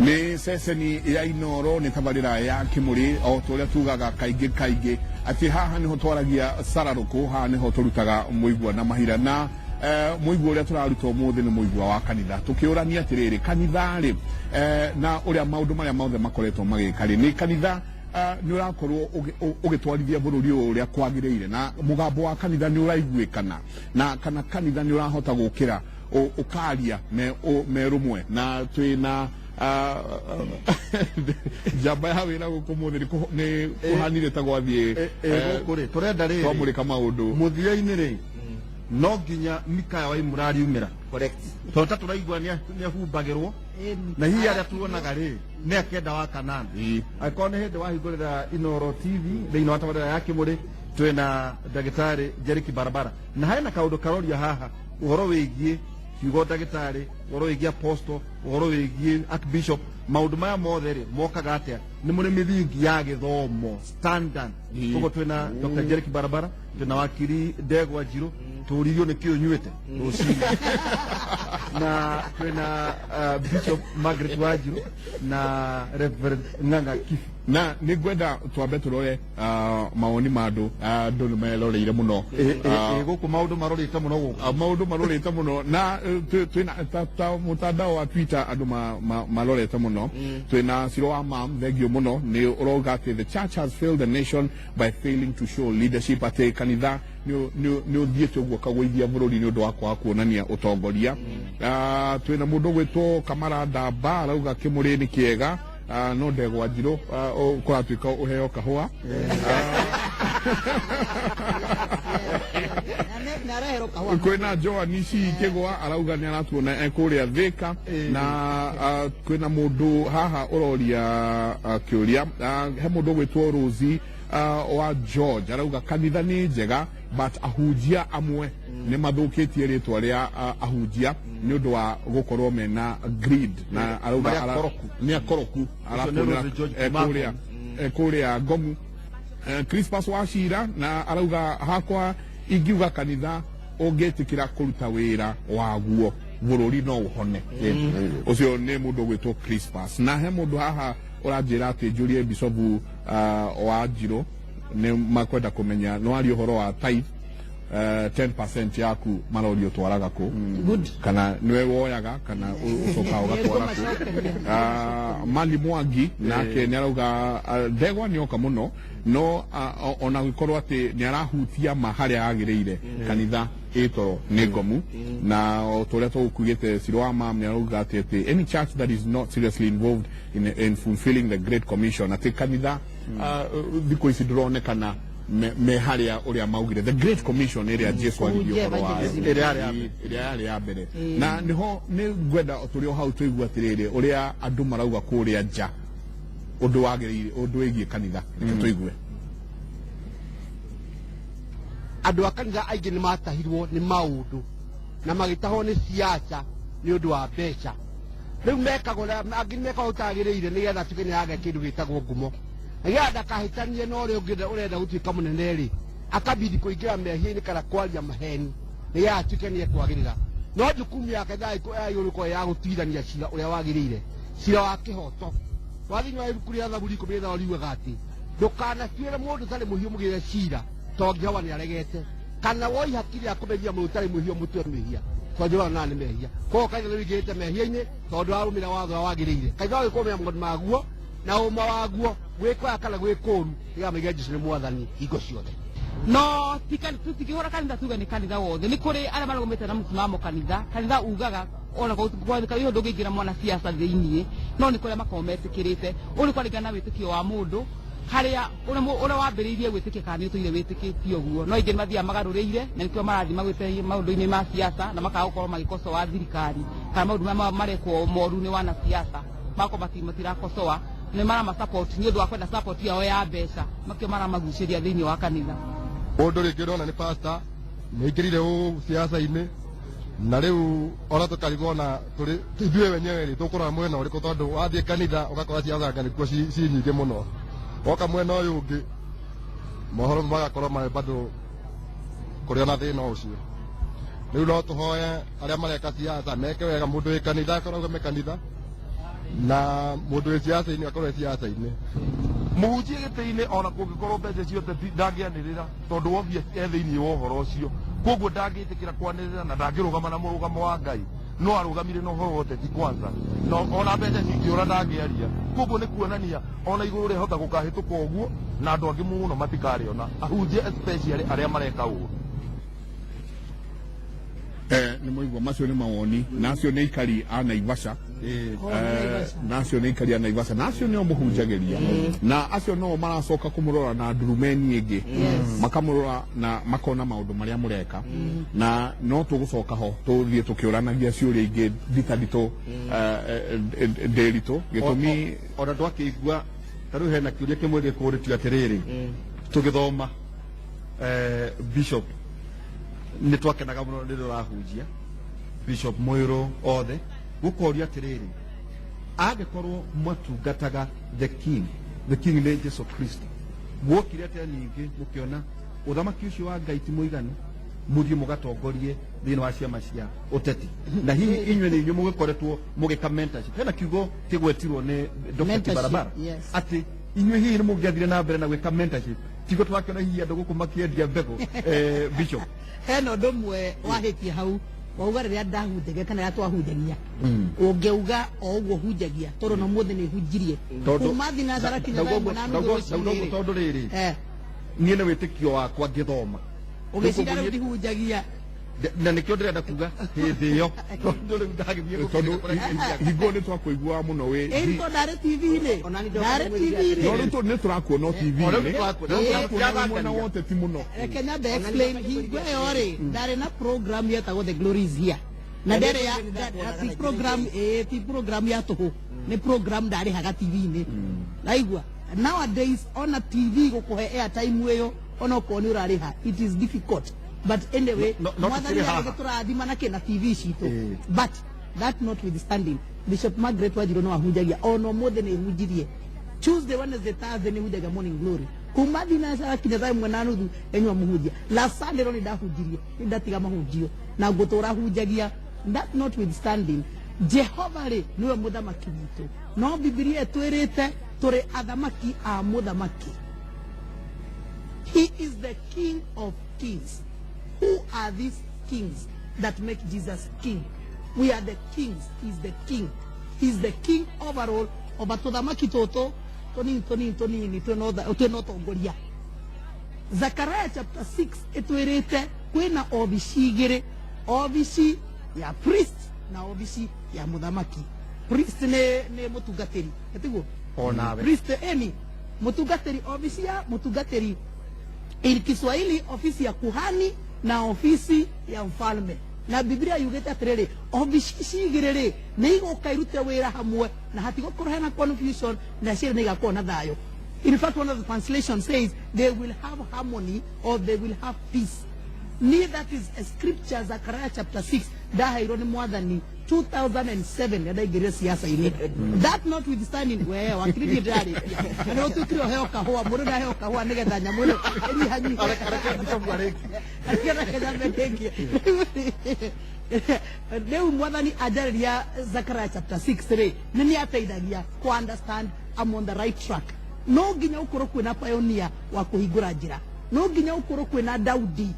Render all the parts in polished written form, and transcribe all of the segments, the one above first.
Nĩ ceceni ya Inoro, nĩ tabarĩra ya Kĩmũrĩ, o ta ũrĩa tugaga kaingĩ kaingĩ atĩ haha nĩho twaragia cararũkũ, haha nĩho tũrutaga mũigua na mahira. Na mũigua ũrĩa tũraruta ũmũthĩ nĩ mũigua wa kanitha, tũkĩũrania atĩrĩrĩ, kanitha rĩ, na ũrĩa maũndũ marĩa mothe makoretwo magĩka rĩ, nĩ kanitha nĩ ũrakorwo ũgĩtwarithia bũrũri ũyũ ũrĩa kwagĩrĩire, na mũgambo wa kanitha nĩ ũraiguĩkana, na kana kanitha nĩ ũrahota gũkĩra ũkaria me rũmwe. Na twĩna njamba ya wĩra gũkũ mũthĩ, nĩ kũhanire ta gwathiĩ. Gũkũ rĩ, tũrenda rĩrĩ, twamũrĩka maũndũ. Mũthia-inĩ rĩ, no nginya Mikaya wa Imura ariumĩra. Correct. Tondũ ta tũraigua nĩ ahumbagĩrwo, na hihi arĩa tuonaga rĩ, nĩ akenda wa kanana. Angĩkorwo nĩ hĩndĩ wahingũrĩra Inoro TV thĩinĩ wa tabarĩra ya Kĩmũrĩ, twĩna ndagĩtarĩ Jeriki Barabara, na hena kaũndũ karoria haha ũhoro wĩgiĩ kiugo ndagĩtarĩ, ũhoro wĩgiĩ apostle, ũhoro wĩgiĩ archbishop. Maũndũ maya mothe rĩ, mokaga atĩa? Nĩ mũrĩ mĩthingi ya gĩthomo standard? Koguo twĩna Dr. Jeriki Barabara, twĩna wakiri Ndegwa Njirũ, tũririo nĩ kĩ ũnyuĩte rũcinĩ, na twĩna Bishop Margaret Wanjiru na Reverend Ng'ang'a Kibi. Na nĩ ngwenda twambe tũrore mawoni ma andũ. Andũ nĩ meroreire mũno. Gũkũ maũndũ marorĩte mũno gũkũ. Maũndũ marorĩte mũno, na twĩna ta mũtandao wa Twitter, andũ marorete mũno. Twĩna Ciro wa Mam, thengio mũno, nĩ ũrauga atĩ the church has failed the nation by failing to show leadership, atĩ kanitha nĩ ũthiĩte ũguo ũkagũithia bũrũri nĩ ũndũ wa kwaga kuonania ũtongoria. Twĩna mũndũ ũgwĩtwo Kamara Ndamba, arauga Kĩmũrĩ nĩ kĩega, no Ndegwa Njirũ kũratuĩka ũheo kahũa. Nareherwo kahũa. Kwĩna Joan Ici Kĩgwa, arauga nĩ aratuona e kũrĩa Thĩka. Na kwĩna mũndũ haha ũroria kĩũria. He mũndũ ũgwĩtwo Rosie wa George, arauga kanitha nĩ njega, but ahunjia amwe nĩ mathũkĩtie rĩtwa rĩa ahunjia nĩ ũndũ wa gũkorwo mena greed, na arauga Marĩ akoroku. Nĩ akoroku. Ũcio nĩ Rosie George Aratuonera kũrĩa kũrĩa Ngomu. Crispus Wachira na arauga, hakwa ingiuga kanitha ũngĩtĩkĩra kũruta wĩra waguo, bũrũri no ũhone. Ũcio nĩ mũndũ ũgwĩtwo Crispus. Na he mũndũ haha ũranjĩra atĩ njũrie Bishopu wa Njirũ, nĩ makwenda kũmenya nĩ waria ũhoro wa tithe, 10% yaku marorio twaraga kũ. Good. Kana nĩwe woyaga, kana ũcokaga ũgatwara kũ? Mali Mwangi nake nĩ arauga Ndegwa nĩ oka mũno, no ona gũkorwo atĩ nĩ arahutia ma harĩa yagĩrĩire, kanitha ĩ toro nĩ ngomu. Na o ta ũrĩa tũgũkuigĩte, Ciro wa Mam nĩ arauga atĩ any church that is not seriously involved in fulfilling the Great Commission, atĩ kanitha thikũ ici ndũronekana me harĩa ũrĩa maugire the Great Commission ĩrĩa Jesu aririe Kũhunjia ũhoro wayo. Evangelism. Ĩrĩa yarĩ ya mbere. Ĩrĩa yarĩ ya mbere. Na nĩho nĩ ngwenda tũrĩ o hau tũigue atĩrĩrĩ, ũrĩa andũ marauga kũrĩa nja, ũndũ wagĩrĩire, ũndũ wĩgiĩ kanitha. Reke tũigue. Andũ a kanitha aingĩ nĩ matahirwo nĩ maũndũ na magĩtahwo nĩ siasa nĩ ũndũ wa mbeca. Rĩu mekaga ũrĩa angĩ mekaga ũtagĩrĩire nĩgetha atuĩke nĩ agĩa kĩndũ gĩtagwo ngumo, nĩgetha ndakahĩtanie na ũrĩa ũngĩ ũrenda gũtuĩka mũnene rĩ, akabidi kũingĩra mehia-inĩ kana kwaria maheni nĩgetha atuĩke nĩ ekwagĩrĩra. No jukumu yake ya igũrũ ĩkorwo ya gũtuithania cira ũrĩa wagĩrĩire, cira wa kĩhoto. Wa thĩinĩ wa ibuku rĩa Thaburi 15 riugaga atĩ ndũkanatuĩre mũndũ ũtarĩ mũhiũ mũgĩre cira, tondũ Jehova nĩ aregete, kana woi haki rĩa kũmeria mũndũ ũtarĩ mwĩhia mũtwe mehia, tondũ Jehova onaga nĩ mehia. Koguo kanitha nĩ ũingĩrĩte mehia-inĩ tondũ ndũrarũmĩrĩra watho ũrĩa wagĩrĩire. Kanitha wagĩrĩirwo kũrũmĩrĩra maũndũ maguo na ũma waguo, gwĩ kwega kana gwĩ kũũru, nĩgetha moige Jesu nĩ Mwathani hingo ciothe. No tũtingĩhũra kanitha tuge nĩ kanitha wothe. Nĩ kũrĩ arĩa marũgamĩte na mũsimamo. Kanitha ugaga ona gwathĩka wĩho ndũngĩingĩra mwanasiasa thĩiniĩ, no nĩ kũrĩa makoragwo metĩkĩrĩte. Ũũ nĩ kũringana na wĩtĩkio wa mũndũ, harĩa ũrĩa wambĩrĩirie gwĩtĩkia, kana nĩ ũtũire wĩtĩkĩtie ũguo. No aingĩ nĩ mathiaga magarũrĩire, na nĩkĩo marathiĩ magwĩte maũndũ-inĩ ma siasa na makaga gũkorwo magĩkocoa thirikari kana maũndũ marĩa marekwo moru nĩ wanasiasa. Magakorwo matirakocoa, nĩ marama support nĩ ũndũ wa kwenda support yao ya mbeca, makĩo maramagucĩria thĩinĩ wa kanitha. Mũndũ rĩngĩ ũrona nĩ pastor nĩ aingĩrire ũũ siasa-inĩ, na rĩu ona tũkarigwo na tũrĩ ithuĩ wenyewe rĩ, tũkũrora mwena ũrĩkũ? Tondũ wathiĩ kanitha ũgakora siasa anga nĩkuo ci nyingĩ mũno, woka mwena ũyũ ũngĩ mohoro magakorwo marĩ bado kũrĩ ona thĩna ũcio. Rĩu no tũhoe arĩa mareka siasa meke wega, mũndũ wĩ kanitha akoragwo me kanitha. Na mũndũ wĩ siasa-inĩ akorwo e siasa-inĩ. Mũhunjie gĩtĩ-inĩ ona kũngĩkorwo mbeca ciothe ndangĩanĩrĩra tondũ obvious e thĩinĩ wa ũhoro ũcio, koguo ndangĩtĩkĩra kwanĩrĩra na ndangĩrũgama na mũrũgamo wa Ngai, no arũgamire na ũhoro wa ũteti kwanza, na ona mbeca cingĩũra ndangĩaria. Koguo nĩ kuonania ona igũrũ rĩahota gũkahĩtũka ũguo na andũ angĩ mũno matikarĩona, ahunjia especially arĩa mareka ũru. Nĩ mwaigua macio nĩ mawoni, na acio nĩ aikari a Naivasha. Na acio nĩ aikari a Naivasha, na acio nĩo mũhunjagĩria, na acio no maracoka kũmũrora na ndurumeni ĩngĩ, makamũrora na makona maũndũ marĩa mũreka. Na no tũgũcoka ho tũthiĩ tũkĩũranagia ciũria ingĩ nditanditũ ndĩritũ gĩtũmi. Ona twakĩigua ta rĩu hena kĩũria kĩmwe gĩkũrĩtio atĩrĩrĩ, tũgĩthoma, bishop, nĩ twakenaga mũno rĩrĩa ũrahunjia, Bishop Mũirũ, othe gũkoria atĩrĩrĩ, angĩkorwo mwatungataga the king, the king nĩ Jesu Kristo, guokire atĩa ningĩ mũkĩona ũthamaki ũcio wa Ngai ti mũiganu, mũthiĩ mũgatongorie thĩinĩ wa ciama cia ũteti? Na hihi inyuĩ nĩ inyuĩ mũgĩkoretwo mũgĩka mentorship? Hena kiugo kĩgwetirwo nĩ Dr. Mentorship, Kibarabara yes. atĩ inyuĩ hihi nĩ mũngĩathire na mbere na gwĩka mentorship, tiguo twakĩona hihi andũ gũkũ makĩendia mbegũ, bishop? Hena ũndũ ũmwe wahĩtia hau wauga. Rĩrĩa ndahunjagia kana rĩrĩa twahunjagia, ũngĩuga o ũguo hunjagia, tondũ no mũthĩ nĩ hunjirie kuma thinacara kinya thaa ĩmwe na nuthu rũcinĩ. Tondũ rĩrĩ, niĩ nĩ wĩtĩkio wakwa ngĩthoma. Ũgĩcira rĩu ndihunjagia. Na nĩkĩo ndĩrenda kuga hĩndĩ ĩyo, tondũ rĩu ndagĩthiĩ. Tondũ hingo nĩ twakũiguaga mũno wĩ Ĩĩ, tondũ ndarĩ TV-inĩ, ndarĩ TV-inĩ. No rĩu nĩ tũrakuona o TV-inĩ. O rĩu nĩtũrakuona. No tũrakuona wĩ mwena wa ũteti mũno. Reke nyambe explain. Hingo ĩyo rĩ, ndarĩ na program yetagwo The Glory Is Here, na ndĩarĩ ya ti program, ĩĩ, ti program ya tũhũ, nĩ program ndarĩhaga TV-inĩ. Naigua nowadays ona TV gũkũhe airtime ĩyo, onokorwo nĩ ũrarĩha, it is difficult, but anyway, No mwathani tũkĩrĩ haha. agĩtũrathima na kĩna TV citũ. But that notwithstanding, Bishop Margaret Wanjiru no ahunjagia ona ũmũthĩ. Nĩ hunjirie Tuesday, Wednesday, Thursday, nĩ hunjagia Morning Glory kuma thinacara kinya thaa 1:30 enyua mũhunjia. Last Sunday no nĩ ndahunjirie, nĩ ndatiga mahunjio na ngũtũra hunjagia. That notwithstanding, Jehova rĩ nĩwe mũthamaki witũ, no Bibilia ĩtwĩrĩte tũrĩ athamaki a mũthamaki. He is the King of kings. Who are these kings that make Jesus king? We are the kings. He's the king. He's the king overall over tũthamaki tũtũ tũnini tũnini tũnini twĩna ũtongoria. Zakaria chapter 6 ĩtwĩrĩte kwĩna obici igĩrĩ, obici ya priest na obici ya mũthamaki. Priest nĩ mũtungatĩri, ĩtiguo? Onawe. Priest eni mũtungatĩri, obici ya mũtungatĩri, in Kiswahili ofisi ya kuhani na ofisi ya mfalme. Na Biblia yugĩte atĩrĩrĩ, obici ici igĩrĩ rĩ, nĩ igũka irute wĩra hamwe na hatigũkorwo hena confusion, na cierĩ nĩ igakorwo na thayũ. In fact, one of the translation says they will have harmony or they will have peace. Ni that is a scripture, Zechariah chapter 6, ndaheirwo nĩ mwathani 2007 ndaingĩrire siasa-inĩ. That notwithstanding, we wakiri, niĩ ndĩrarĩkia na nĩ ũtuĩkire ũheo kahũa, mũndũ ndaheo kahũa nĩgetha nyamũ ĩno ĩnyihanyihe. Reke nyambe ndĩkie. Rĩu mwathani anjarĩria Zechariah chapter 6 rĩ, nĩ nĩ ateithagia ku understand I'm on the right track. No nginya ũkorwo kwĩna pioneer wa kũhingũra njĩra, no nginya ũkorwo kwĩna Daudi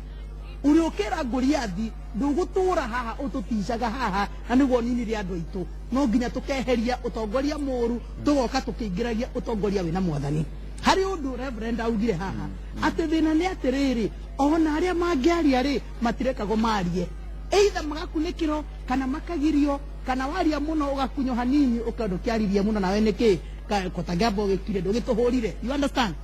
ũrĩa ũkĩra Goliathi, ndũgũtũra haha ũtũticaga haha na nĩguo ninire andũ aitũ. No nginya tũkeheria ũtongoria mũru, tũgoka tũkĩingĩragia ũtongoria wĩna mwathani. Harĩ ũndũ Reverend augire haha atĩ thĩna nĩ atĩrĩrĩ, ona arĩa mangĩaria rĩ, matirekagwo marie, either magakunĩkĩrwo kana makagirio, kana waria mũno ũgakunywo hanini, ũkenda ũkĩaririe mũno nawe nĩkĩ kotangĩamba ũgĩkire ndũgĩtũhũrire, you understand?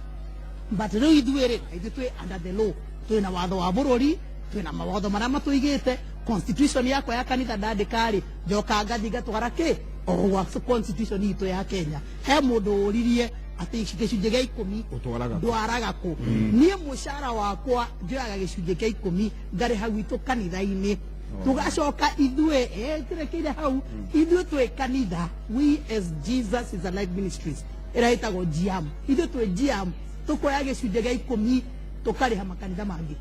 But rĩu ithuĩ rĩ, ithuĩ twĩ under the law, twĩna watho wa bũrũri, twĩna mawatho marĩa matũigĩte. Constitution yakwa ya kanitha ndandĩka rĩ, njoka ngathi ngatwara kĩ o gwa constitution itũ ya Kenya. He mũndũ ũririe atĩ gĩcunjĩ gĩa 10 Ũtwaraga kũ? Ndwaraga kũ? Niĩ mũcara wakwa njoyaga gĩcunjĩ kĩa 10 ngarĩha gwitũ kanitha-inĩ, tugacoka ithuĩ tũrekeire hau. Ithuĩ twĩ kanitha, we as Jesus Is Alive Ministries, ĩrĩa ĩtagwo GIAM, ithuĩ twĩ GIAM, tũkoya gĩcunjĩ gĩa 10 tũkarĩha makanitha mangĩ.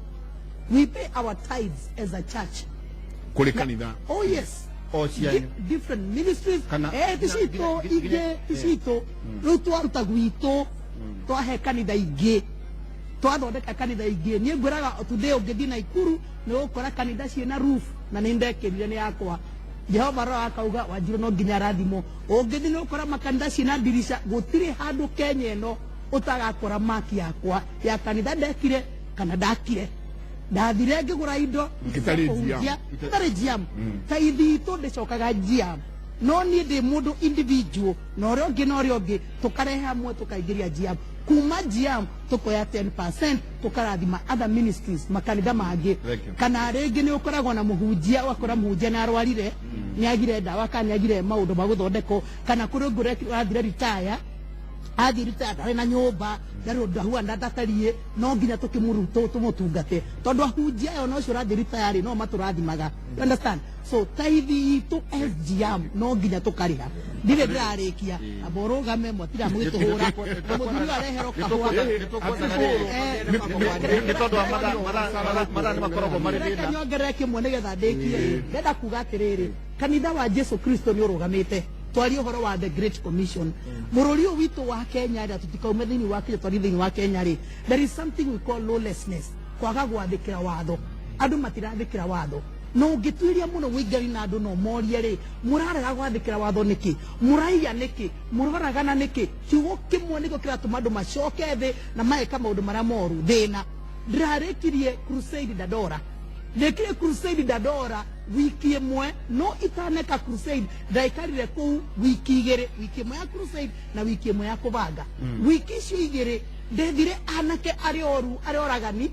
We pay our tithes as a church. Kũrĩ kanitha? Oh yes, O cianyu. Different ministries. Kana- Ti citũ ingĩ, ti citũ. Rĩu twaruta gwitũ, twahe kanitha ingĩ, twathondeka kanitha ingĩ. Niĩ ngwĩraga today ũngĩthiĩ Naikuru nĩ ũgũkora kanitha ciĩna roof, na nĩ ndekĩrire nĩ yakwa. Jehova Roho akauga Wanjiru no nginya arathimwo. Ũngĩthiĩ nĩ ũgũkora makanitha ciĩna ndirica. Gũtirĩ handũ Kenya ĩno ũtagakora maki yakwa ya kanitha ndekire kana ndakire. Ndathire ngĩgũra indo Ĩtarĩ kũhunjia, ĩtarĩ jiam. Ta ithitũ ndĩcokaga jiam, no niĩ ndĩ mũndũ individual na ũrĩa ũngĩ na ũrĩa ũngĩ tũkarehe hamwe, tũkaingĩria jiam. Kuma jiam tũkoya 10% tũkarathima other ministries, makanitha mangĩ. Thank you. Kana rĩngĩ nĩ ũkoragwo na mũhunjia, ũgakora mũhunjia nĩ arwarire, nĩ agire ndawa kana nĩ agire maũndũ ma gũthondekwo, kana kũrĩ ũngĩ ũrathire retire, athiĩ retire ndarĩ na nyũmba, ndarĩ ũndũ ahuana ndatariĩ, no nginya tũkĩmũruta tũmũtungate, tondũ ahunjia aya ona ũcio ũrathiĩ retire rĩ, no matũrathimaga. You understand? So tithe itũ SGM no nginya tũkarĩha. Ndirĩ ndĩrarĩkia, amba ũrũgame mwatira mũgĩtũhũra na mũthuri ũyũ areherwo kahũa. Nĩ tondũ wa mathaa nĩ makoragwo marĩ Reke thĩna. nyongerere kĩmwe nĩgetha ndĩkie. Ndenda kuga atĩrĩrĩ, kanitha wa Jesu Kristo nĩ ũrũgamĩte twarie ũhoro wa the Great Commission. Bũrũri ũyũ witũ wa Kenya rĩ, tũtikaume thĩinĩ wa Kenya, twarie thĩinĩ wa Kenya rĩ, there is something we call lawlessness, kwaga gwathĩkĩra watho. Andũ matirathĩkĩra watho, na ũngĩtuĩria mũno wĩingani na andũ no morie rĩ, mũrarega gwathĩkĩra watho nĩkĩ? Mũraiya nĩkĩ? Mũroragana nĩkĩ? Kiugo kĩmwe nĩkĩo kĩratũma andũ macoke thĩ na mageka maũndũ marĩa moru. Thĩna ndĩrarĩkirie crusade Dandora, ndĩkire crusade Dandora wiki ĩmwe, no itaneka crusade ndaikarire kũu wiki igĩrĩ, wiki ĩmwe ya crusade na wiki ĩmwe ya kũbanga. Wiki icio igĩrĩ ndethire anake arĩa oru, arĩa oragani,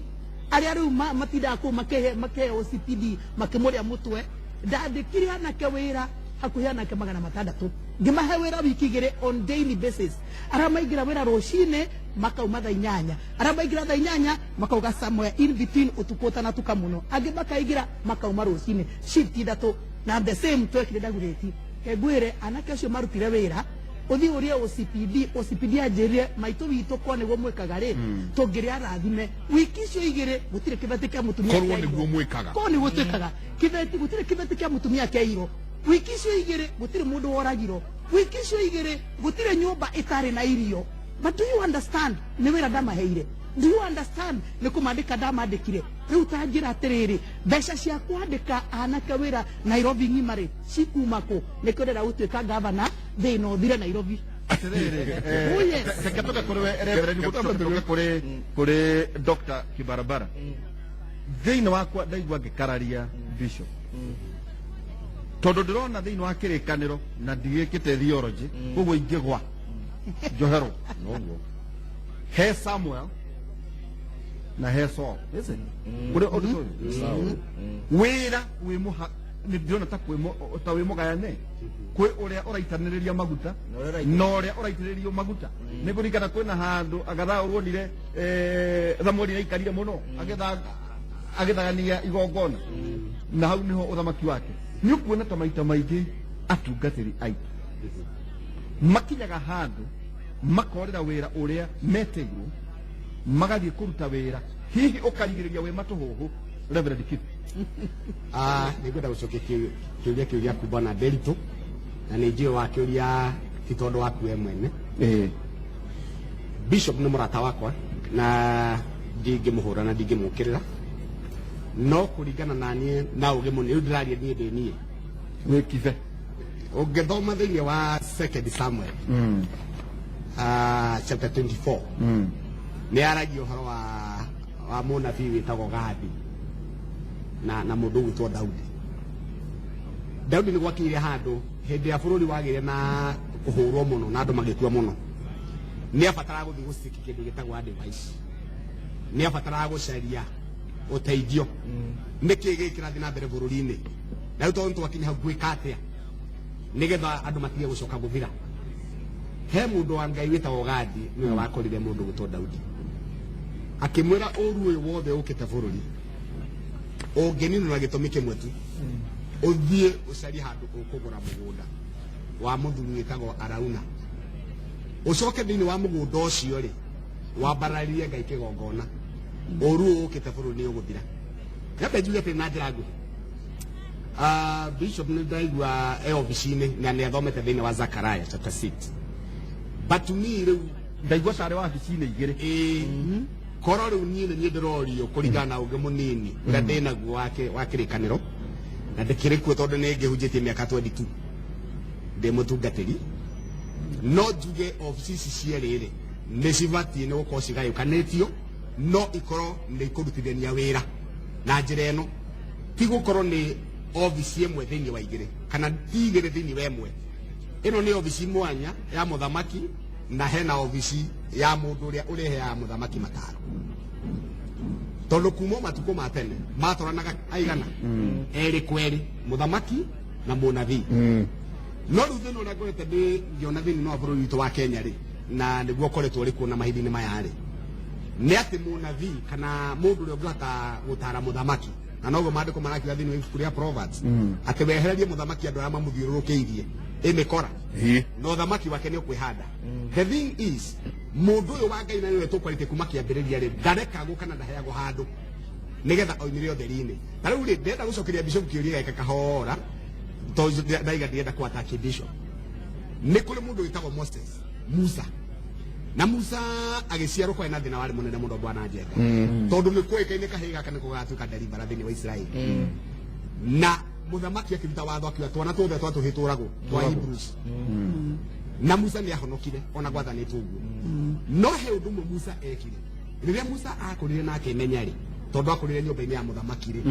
arĩa rĩu matindaga kũu makĩhe OCPD makĩmũrĩa mũtwe. Ndandĩkire anake wĩra hakuhĩ anake 600, ngĩmahe wĩra wiki igĩrĩ on daily basis. Arĩa maingĩra wĩra rũcinĩ makauma thaa 8, arĩa maingĩra thaa 8 makauga somewhere in between ũtukũ ũtanatuka mũno, angĩ makaingĩra makauma rũcinĩ, shift ithatũ. Na the same twekire Dagoretti. Kengwĩre anake acio marutire wĩra, ũthiĩ ũrie OCPD. OCPD anjĩrire maitũ witũ kwa nĩguo mwĩkaga rĩ, tũngĩrĩ arathime. Wiki icio igĩrĩ gũtirĩ kĩbeti kĩa mũtumia Korwo kĩairwo. nĩguo mwĩkaga. Korwo nĩguo twĩkaga, kĩbeti gũtirĩ kĩbeti kĩa mũtumia kĩairwo. Wiki icio igĩrĩ gũtirĩ mũndũ woragirwo. Wiki icio igĩrĩ gũtirĩ nyũmba ĩtarĩ na irio. But do you understand nĩ wĩra ndamaheire? Do you understand nĩ kũmandĩka ndamandĩkire? Rĩu ta njĩra atĩrĩrĩ, mbeca cia kwandĩka anake wĩra Nairobi ng'ima rĩ, cikuma kũ? Nĩkĩo ndĩrenda gũtuĩka gavana thĩna ũthire Nairobi. Atĩrĩrĩ, Oh, yes. Reke tũke kũrĩ we Reverend, nĩguo tũcoke tũke kũrĩ Dr. Kibarabara. Thĩinĩ wakwa ndaigua ngĩkararia bishop, tondũ ndĩrona thĩinĩ wa kĩrĩkanĩro na ndigĩkĩte theology, koguo ingĩgwa njoherwo. He Samuel na he Saul, is it kũrĩ ũndũ ũyũ wĩra wĩ mũha nĩ ndĩrona ta kwĩ ta wĩ mũgayane, kwĩ ũrĩa ũraitanĩrĩria maguta na ũrĩa ũraitĩrĩrio maguta. Nĩ kũringana kwĩna handũ agatha ũruonire Samueli nĩaikarire mũno agĩthagania igongona, na hau nĩho ũthamaki wake. Nĩ ũkuona ta maita maingĩ atungatĩri aitũ makinyaga handũ makorĩra wĩra ũrĩa metĩirwo, magathiĩ kũruta wĩra hihi ũkarigĩrĩria wĩ matũhũhũ. Reverend Keith. Nĩngwenda gũcokia kĩũria kĩu gĩaku, bwana Nderitu, na nĩ njũĩ wakĩũria ti tondũ waku we mwene. Bishop nĩ mũrata wakwa na ndingĩmũhũra na ndingĩmũkĩrĩra, no kũringana na niĩ na ũgĩ mũnene rĩu ndĩraria niĩ ndĩ niĩ Wĩ kibe. Ũngĩthoma thĩinĩ wa Second Samuel chapter 24, nĩ aragia ũhoro wa mũnabii wĩtagwo Gadi na mũndũ ũgwĩtwo Daudi. Daudi nĩ gwakinyire handũ hĩndĩ ya bũrũri wagĩire na kũhũrwo mũno na andũ magĩkua mũno, nĩ abataraga gũthiĩ gũciki kĩndũ gĩtagwo advice, nĩ abataraga gũcaria ũteithio, nĩkĩ gĩkĩ kĩrathiĩ na mbere bũrũri-inĩ, na rĩu tondũ twakinya hau gwĩka atĩa nĩgetha andũ matige gũcoka gũthira. He mũndũ wa Ngai wĩtagwo Gadi, nĩwe wakorire mũndũ gwĩtwo Daudi, akĩmwĩra ũru ũyũ wothe ũkĩte bũrũri ũngĩninwo na gĩtũmi kĩmwe tu, ũthiĩ ũcarie handũ ũkũgũra mũgũnda wa mũthuri wĩtagwo Arauna, ũcoke thĩinĩ wa mũgũnda ũcio rĩ, wambararirie Ngai kĩgongona, ũru ũyũ ũkĩte bũrũri nĩ ũgũthira. Nyambe njuge atĩ na njĩra nguhĩ, Bishop nĩ ndaigua e obici-inĩ na nĩ athomete thĩinĩ wa Zakaria chapter 6, but to me rĩu Ndaigua tarĩ wabici-inĩ igĩrĩ. Ĩĩ, korwo rĩu niĩ nĩ niĩ ndĩrorio kũringana na ũngĩ mũnini ũrĩa ndĩ naguo wake wa kĩrĩkanĩro na ndĩkĩrĩ kuo, tondũ nĩ ngĩhunjĩtie mĩaka 22 ndĩ mũtungatĩri, no njuge obici ici cierĩ rĩ nĩ cibatiĩ nĩ gũkorwo cigayũkanĩtio, no ikorwo nĩ ikũrutithania wĩra na njĩra ĩno, ti gũkorwo nĩ obici ĩmwe thĩinĩ wa igĩrĩ kana ti igĩrĩ thĩinĩ wa ĩmwe. Ĩno nĩ obici mwanya ya mũthamaki na hena obici ya mũndũ ũrĩa ũreheaga mũthamaki mataro, tondũ kuma o matukũ ma tene matwaranaga aigana erĩ kwerĩ, mũthamaki na mũnabii. No rĩu thĩna ũrĩa ngorete ndĩ ngĩona thĩinĩ wa bũrũri witũ wa Kenya rĩ, na nĩguo ũkoretwo ũrĩ kuo na mahinda-inĩ maya rĩ, nĩ atĩ mũnabii kana mũndũ ũrĩa ũngĩhota gũtara mũthamaki, na noguo maandĩko marakiuga thĩinĩ wa ibuku rĩa Proverbs atĩ wehererie mũthamaki andũ arĩa mamũthiũrũrũkĩirie ĩmĩkora na ũthamaki wake nĩ ũkwĩhanda. The thing is, mũndũ ũyũ wa Ngai na nĩwe tũkwarĩtie kuma kĩambĩrĩria rĩ, ndarekagwo kana ndaheagwo handũ nĩgetha oimĩre ũtheri-inĩ. Ta rĩu rĩ, ndĩrenda gũcokeria bishop kĩũria gĩake kahora, tondũ ndaiga ndĩrenda kũ-attack bishop. Nĩ kũrĩ mũndũ wĩtagwo Moses, Musa, na Musa agĩciarwo kwarĩ na thĩna warĩ mũnene mũno, bwana Njenga, tondũ nĩ kũĩkaine kahĩĩ gaka nĩko gagatuĩka deliverer thĩinĩ wa Israeli, na mũthamaki akĩruta watho akiuga twana tuothe twa tũhĩĩ tũragwo twa Hebrews, na Musa nĩ ahonokire ona gwathanĩtwo ũguo. No he ũndũ ũmwe Musa ekire. Rĩrĩa Musa akũrire na akĩmenya rĩ, tondũ akũrire nyũmba-inĩ ya mũthamaki rĩ,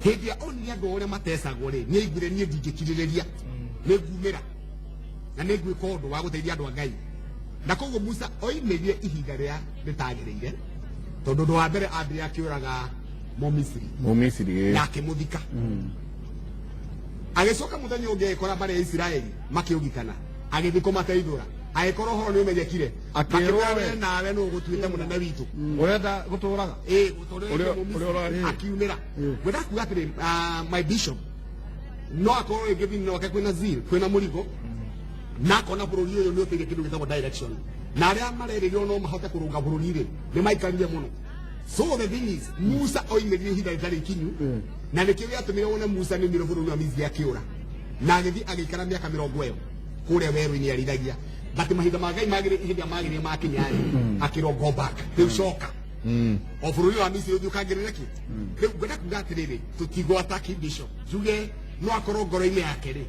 hĩndĩ ĩrĩa onire andũ ũrĩa matecagwo rĩ, nĩ aiguire, niĩ ndingĩkirĩrĩria, nĩ ngumĩra na nĩ ngwĩka ũndũ wa gũteithia andũ a Ngai. Na koguo Musa oimĩrire ihinda rĩrĩa rĩtagĩrĩire, tondũ ũndũ wa mbere ambire akĩũraga Mũmisiri. Mũmisiri, ĩĩ. Na akĩmũthika. Agĩcoka mũthenya ũngĩ agĩkora mbarĩ ya Isiraeli makĩũgitana, agĩthiĩ kũmateithũra, agĩkora ũhoro nĩ ũmenyekire. Akĩrwo Makĩmwĩra, we. "We nawe nũ ũgũtuĩte mũnene witũ?" Ũrenda gũtũraga. Ĩĩ, tondũ Ũrĩa akiumĩra. Ngwenda kuga atĩrĩ, my bishop no akorwo rĩngĩ thĩinĩ wake kwĩna zeal, kwĩna mũrigo, na akona bũrũri ũyũ nĩ ũteire kĩndũ gĩtagwo direction, na arĩa marerĩrwo no mahote kũrũnga bũrũri rĩ, nĩ maikarire mũno. So the thing is, Musa oimĩrire ihinda rĩtarĩ ikinyu, na nĩkĩo gĩatũmire wone Musa nĩ oimire bũrũri wa Misiri akĩũra na agĩthiĩ agĩikara mĩaka 20 ĩyo kũrĩa werũ-inĩ arĩithagia. But mahinda ma Ngai magĩrĩ, hĩndĩ ĩrĩa magĩrĩire makinya rĩ, akĩrwo, "Go back, rĩu coka o bũrũri wa Misiri ũthiĩ ũkangĩrĩre kĩ." Rĩu ngwenda kuga atĩrĩrĩ, tũtigwata bishop, njuge no akorwo ngoro-inĩ yake rĩ,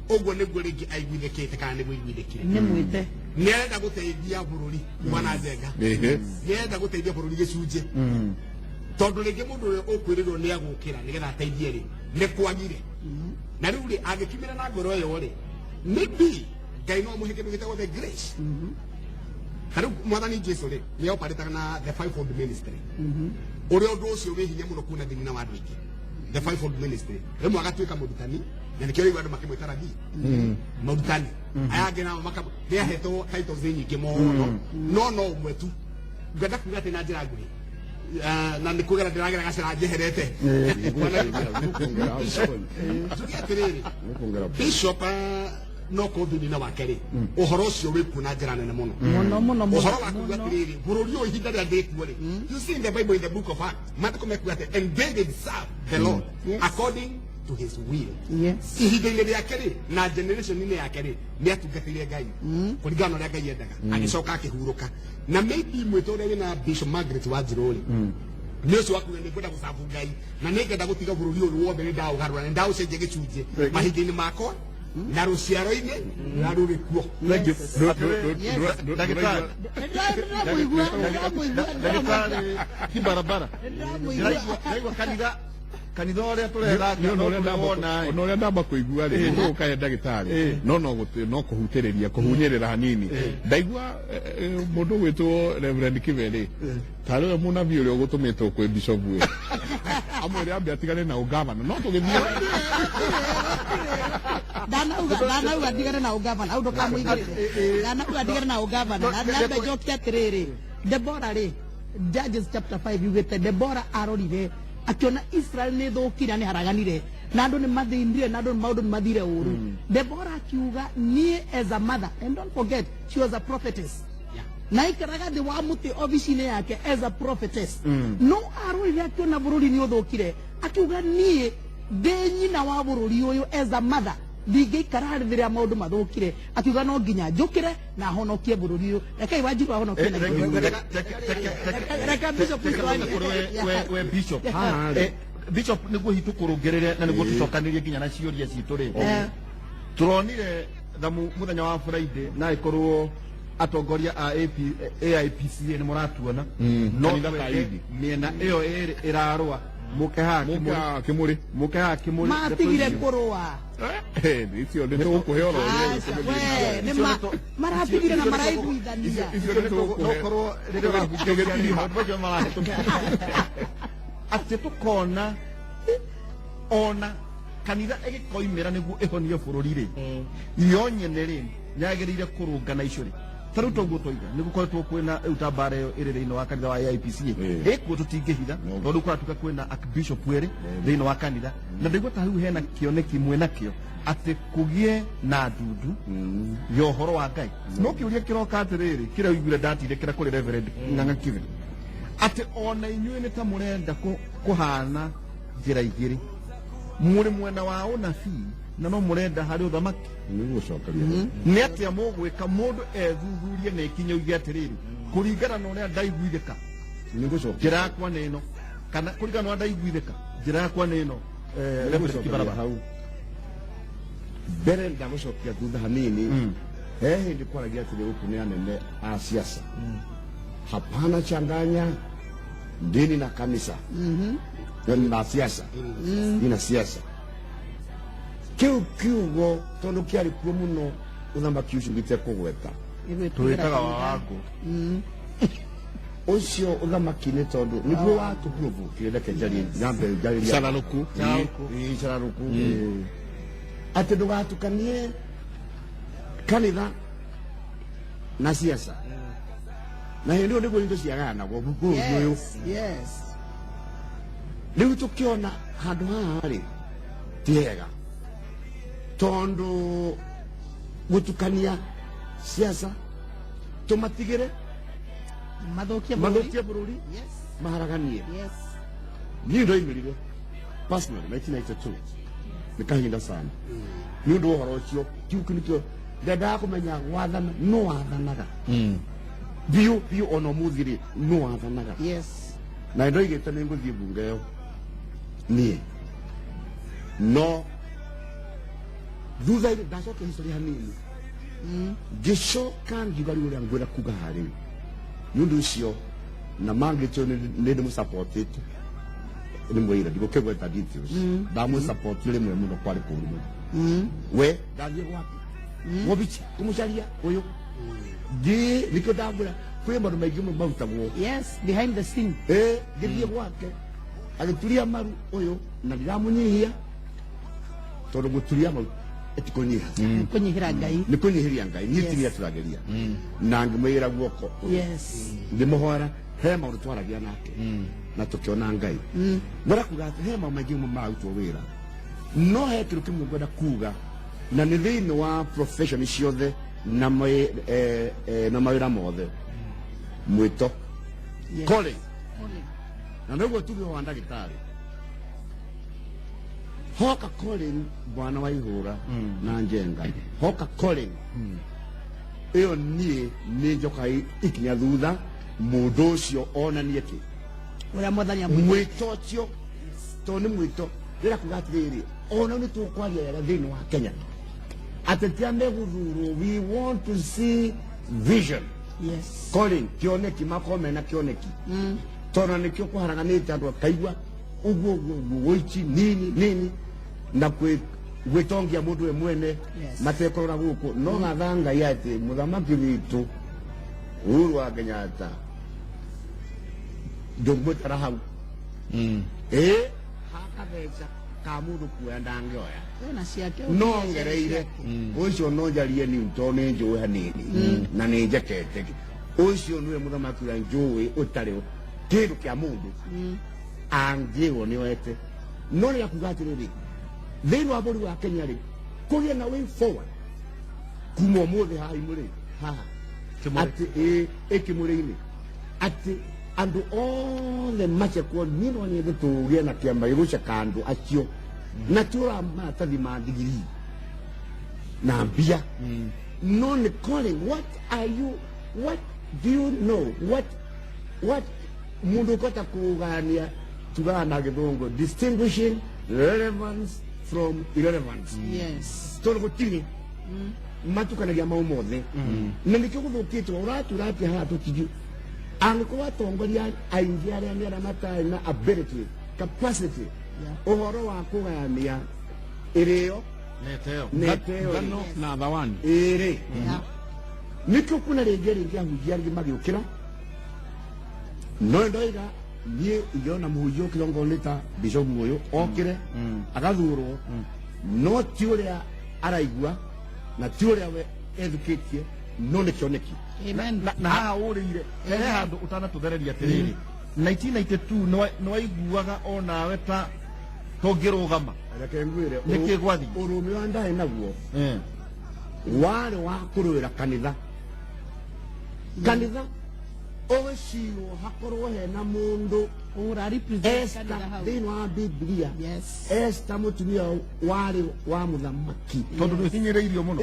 ũguo nĩguo rĩngĩ aiguithĩkĩte kana nĩguo aiguithĩkire. Nĩ mwĩte. Nĩ arenda gũteithia bũrũri, bwana Njenga. Nĩ arenda gũteithia bũrũri gĩcunjĩ, tondũ rĩngĩ mũndũ ũrĩa ũkwĩrĩrwo nĩ agũkĩra nĩgetha ateithie rĩ, nĩ kwagire. Na rĩu rĩ, angĩkiumĩra na ngoro ĩyo rĩ, maybe Ngai no amũhe kĩndũ gĩtagwo the grace. Ta rĩu Mwathani Jesu rĩ, nĩ oparĩtaga na the fivefold ministry, ũrĩa ũndũ ũcio wĩ hinya mũno kuona thĩinĩ wa andũ aingĩ. The fivefold ministry, rĩmwe agatuĩka mũrutani, na nĩkĩo rĩu andũ makĩmwĩta rabii, mũrutani. Aya angĩ nao maka nĩ ahetwo titles nyingĩ mũno, no ũmwe tu. Ngwenda kuga atĩ na njĩra nguhĩ, na nĩ kũgera ndĩragera gacĩra njeherete, njuge atĩrĩrĩ, bishop, no korwo thĩinĩ wake rĩ, ũhoro ũcio wĩ kuo na njĩra nene mũno. Mũno mũno mũno. Ũhoro wa kuga atĩrĩrĩ, bũrũri ũyũ ihinda rĩrĩa ndĩkuo rĩ, you see in the Bible, in the book of Acts, maandĩko mekuga atĩ, "And David served the Lord according to his will." Ihinda-inĩ rĩake rĩ, na generation-inĩ yake rĩ, nĩ atungatĩire Ngai kũringana na ũrĩa Ngai endaga, agĩcoka akĩhurũka. Na maybe mwĩto ũrĩa wĩna Bishop Margaret Wanjirũ rĩ, nĩ ũcio wakuga nĩ ngwenda gũcabu Ngai na nĩ ngenda gũtiga bũrũri ũyũ wothe nĩ ndaũgarũra, nĩ ndaũcenjia gĩcunjĩ mahinda-inĩ makwa na rũciaro-inĩ na rũrĩ kuo. Ndagĩtarĩ. Ndĩramũigua, ndĩramũigua. Ndagĩtarĩ ti barabara. Ndĩramũigua. Ndĩraigua kanitha ũrĩa tũretha. Ona ũrĩa ndamba kũigua rĩ, ũkahe ndagĩtarĩ no kũhutĩrĩria kũhunyĩrĩra hanini. Ndaigua mũndũ ũgwĩtwo Reverend Kibe rĩ, tarĩ we mũnabii ũrĩa ũgũtũmĩtwo kwĩ bishop ĩ, amwĩre ambe atigane na ũgavana, no tũgĩthiĩ. Ndanauga ndigane na ũgavana au ndũkamũigĩrĩre. Ndanauga ndigane na ũgavana na ndambe njokie atĩrĩrĩ, Debora rĩ, Judges chapter 5 yugĩte Debora arorire akiona Israel nĩ thũkire, nĩ haraganire na andũ nĩ mathĩnire na andũ maũndũ nĩ mathire ũru. Debora akiuga, niĩ as a mother, and don't forget she was a prophetess, na aikaraga thĩ wa mũtĩ obici-inĩ yake as a prophetess, no arorire akiona bũrũri nĩ ũthũkire, akiuga niĩ Ndĩ nyina wa bũrũri ũyũ, as a mother, ndingĩikara harĩ rĩrĩa maũndũ mathũkire, akiuga no nginya njũkĩre na honokie bũrũri ũyũ. Rekei Wanjiru ahonokie na ithuĩ. Reke Bishop ũcio We Bishop. Yeah. Bishop, nĩguo hihi tũkũrũngĩrĩre na nĩguo tũcokanĩrie nginya na ciũria citũ rĩ, tũronire thamu mũthenya wa Friday na ĩkorwo atongoria a AP, AIPCA nĩ mũratuona no Kanitha ka twende Idi. mĩena ĩyo ĩrĩ ĩrarũa mũke haha Kĩmũrĩ. Mũka Kĩmũrĩ. Mũke haha Kĩmũrĩ. Matigire kũrũa. Icio nĩ tũgũkũhe oro. Aca, we, nĩ maratigire na maraiguithania. Icio nĩ tũgũkũhe. Nokorwo rĩrĩa ũrahunjia maũndũ macio marahĩtũka atĩ tũkona ona kanitha ĩgĩkoimĩra nĩguo ĩhonie bũrũri rĩ, yo nyene rĩ yagĩrĩire kũrũngana icio rĩ, ta rĩu toguo twaiga nĩ gũkoretwo kwĩna rĩu ta mbara ĩyo ĩrĩ thĩinĩ wa kanitha wa AIPCA ĩkuo tũtingĩhitha, tondũ rĩu kũratuĩka kwĩna archbishop erĩ thĩinĩ wa kanitha, na ndaigua ta rĩu hena kĩoneki mwĩnakĩo atĩ kũgĩe na ndundu ya ũhoro wa Ngai. No kĩũria kĩroka atĩrĩrĩ, kĩrĩa ũiguire ndatindĩkĩra kũrĩ Reverend Ng'ang'a Kibe, atĩ ona inyuĩ nĩ ta mũrenda kũhana njĩra igĩrĩ, mũrĩ mwena wa ũnabii na no mũrenda harĩ ũthamaki. Nĩgũcokeria. Nĩ atĩa mũgwĩka mũndũ ethuthurie na ikinya oige atĩrĩrĩ, kũringana na ũrĩa ndaiguithĩka, Nĩgũcokeria. njĩra yakwa nĩ ĩno, kana kũringana na ũrĩa ndaiguithĩka, njĩra yakwa nĩ ĩno, Reverend Nĩgũcokeria Kibaraba? Hau mbere ndagũcokia thutha hanini, he hĩndĩ kwaragia atĩrĩ, gũkũ nĩ anene a siasa, hapana changanya dini na kanisa na siasa, dini na siasa. Kĩu kiugo tondũ kĩarĩ kuo mũno ũthamaki ũcio ngĩte kũgweta. Twĩtaga wa Wangũ. Ũcio ũthamaki nĩ tondũ nĩguo watũprovokire, reke njarie, nyambe njarĩrie. Cararũku. Ĩĩ, cararũku atĩ ndũgatukanie kanitha na siasa, na hĩndĩ ĩyo nĩguo indo ciagayanagwo bũrũri ũyũ. Yes, yes. Rĩu tũkĩona handũ haha rĩ ti hega, tondũ gũtukania siasa tũmatigĩre mathũkie bũrũri. Mathũkie bũrũri, maharaganie. Niĩ ndoimĩrire personally 1992, nĩ kahinda sana, nĩ ũndũ wa ũhoro ũcio. Kiu kĩu nĩkĩo ndendaga kũmenya gwathana no wathanaga biũ biũ, ona ũmũthĩ rĩ no wathanaga. Na ndoigĩte nĩ ngũthiĩ bunge ĩyo niĩ, no thutha-inĩ ndacokia history hanini, ngĩcoka ngiuga rĩu ũrĩa ngwĩra kuga harĩ nĩ ũndũ ũcio na mangĩtio nĩ ndĩmũsupportĩte, nĩ mwĩra ndigũkĩgweta details, ndamũsupportire rĩmwe mũno, kwarĩ kũũru mũno. We ndathiĩ gwake wobici kũmũcaria ũyũ ngĩ nĩkĩo ndambwĩra kwĩ maũndũ maingĩ mũno marutagwo Yes, behind the scene. Ĩ ngĩthiĩ gwake agĩturia maru ũyũ, na ndiramunyihia tondũ gũturia maru ti kũnyiha. Kũnyihĩra Ngai. Nĩ kũnyihĩria Ngai niĩ ti nĩatũragĩria, na ngĩmwĩra guoko ngĩmũhoera. He maũndũ twaragia nake na tũkĩona Ngai. Ngwenda kuga atĩ he maũndũ maingĩ mũno mararutwo wĩra, no he kĩndũ kĩmwe ngwenda kuga, na nĩ thĩinĩ wa profession ciothe na na mawĩra mothe, mwĩto, calling, na nĩguo tuge wa ndagĩtarĩ hoka calling, bwana wa ihũra na njenga hoka calling ĩyo, niĩ nĩ njokaga ikinya thutha mũndũ ũcio onanie kĩ ũrĩa Mwathani amwĩtĩte. Mwĩto ũcio, tondũ nĩ mwĩto rĩra kuga atĩrĩrĩ, ona nĩ tũkwaria wega thĩinĩ wa Kenya ateti a megũthurwo, we want to see vision, calling, kĩoneki, makorwo mena kĩoneki, tondũ nĩkĩo kũharaganĩte andũ akaigua ũguo ũguo ũguo ũici nini nini na gwĩtongia mũndũ we mwene, matekũrora gũkũ. No gatha Ngai atĩ mũthamaki witũ Uhuru wa Kenyatta ndũngĩmũtara hau ĩ hakabeca ka mũndũ kuoya ndangĩoya. Wena ciake. No ngereire ũcio, no njarie ni tondũ nĩ njũĩ hanini na nĩ njekete ũcio nĩwe mũthamaki ũrĩa njũĩ ũtarĩ kĩndũ kĩa mũndũ angĩrwo nĩ oete. No nĩ akuga atĩrĩrĩ, thĩinĩ wa bũrũri wa Kenya rĩ, kũgĩe na way forward kuma ũmũthĩ haha imũrĩ haha atĩ ĩ ĩkĩmũrĩ-inĩ atĩ andũ othe macekwo. Niĩ no nyende tũgĩe na kĩama gĩgũceka andũ acio. Na ti ũra maratathi ma ndigiri na mbia, no nĩ calling. What are you, what do you know, what mundu ukota kugania tugaga na gĩthũngũ distinguishing relevance from irrelevance. Tondũ gũtirĩ matukanagia mau mothe, na nĩkĩo gũthũkĩtwo ũratura atĩa haha. Tũtigi angĩkorwo atongoria aingĩ arĩa nĩ arĩa matarĩ na ability, capacity, ũhoro wa kũgayania ĩrĩo neteo neteo. Ngano na thawani. Ĩrĩ nĩkĩo kuna rĩngĩ rĩngĩ ahunjia angĩ magĩũkĩra, no ndoiga niĩ ingĩona mũhunjia ũkĩra ongorwo nĩ ta bishop ũyũ okĩre agathurwo, no ti ũrĩa araigua na ti ũrĩa we ethukĩtie, no nĩ kĩoneki. Amen. Na haha ũrĩire he handũ ũtanatũthereria atĩrĩrĩ, 1992 nĩwaiguaga onawe ta tũngĩrũgama? Reke ngwĩre. Nĩkĩ gwathiĩ? Ũrũme wa ndarĩ naguo warĩ wa kũrũĩra kanitha, kanitha ũgĩcirwo hakorwo hena mũndũ Ura represent Esther kanitha hau. thĩinĩ wa Biblia. Esther mũtumia warĩ wa mũthamaki. Tondũ nĩhinyĩrĩirio mũno.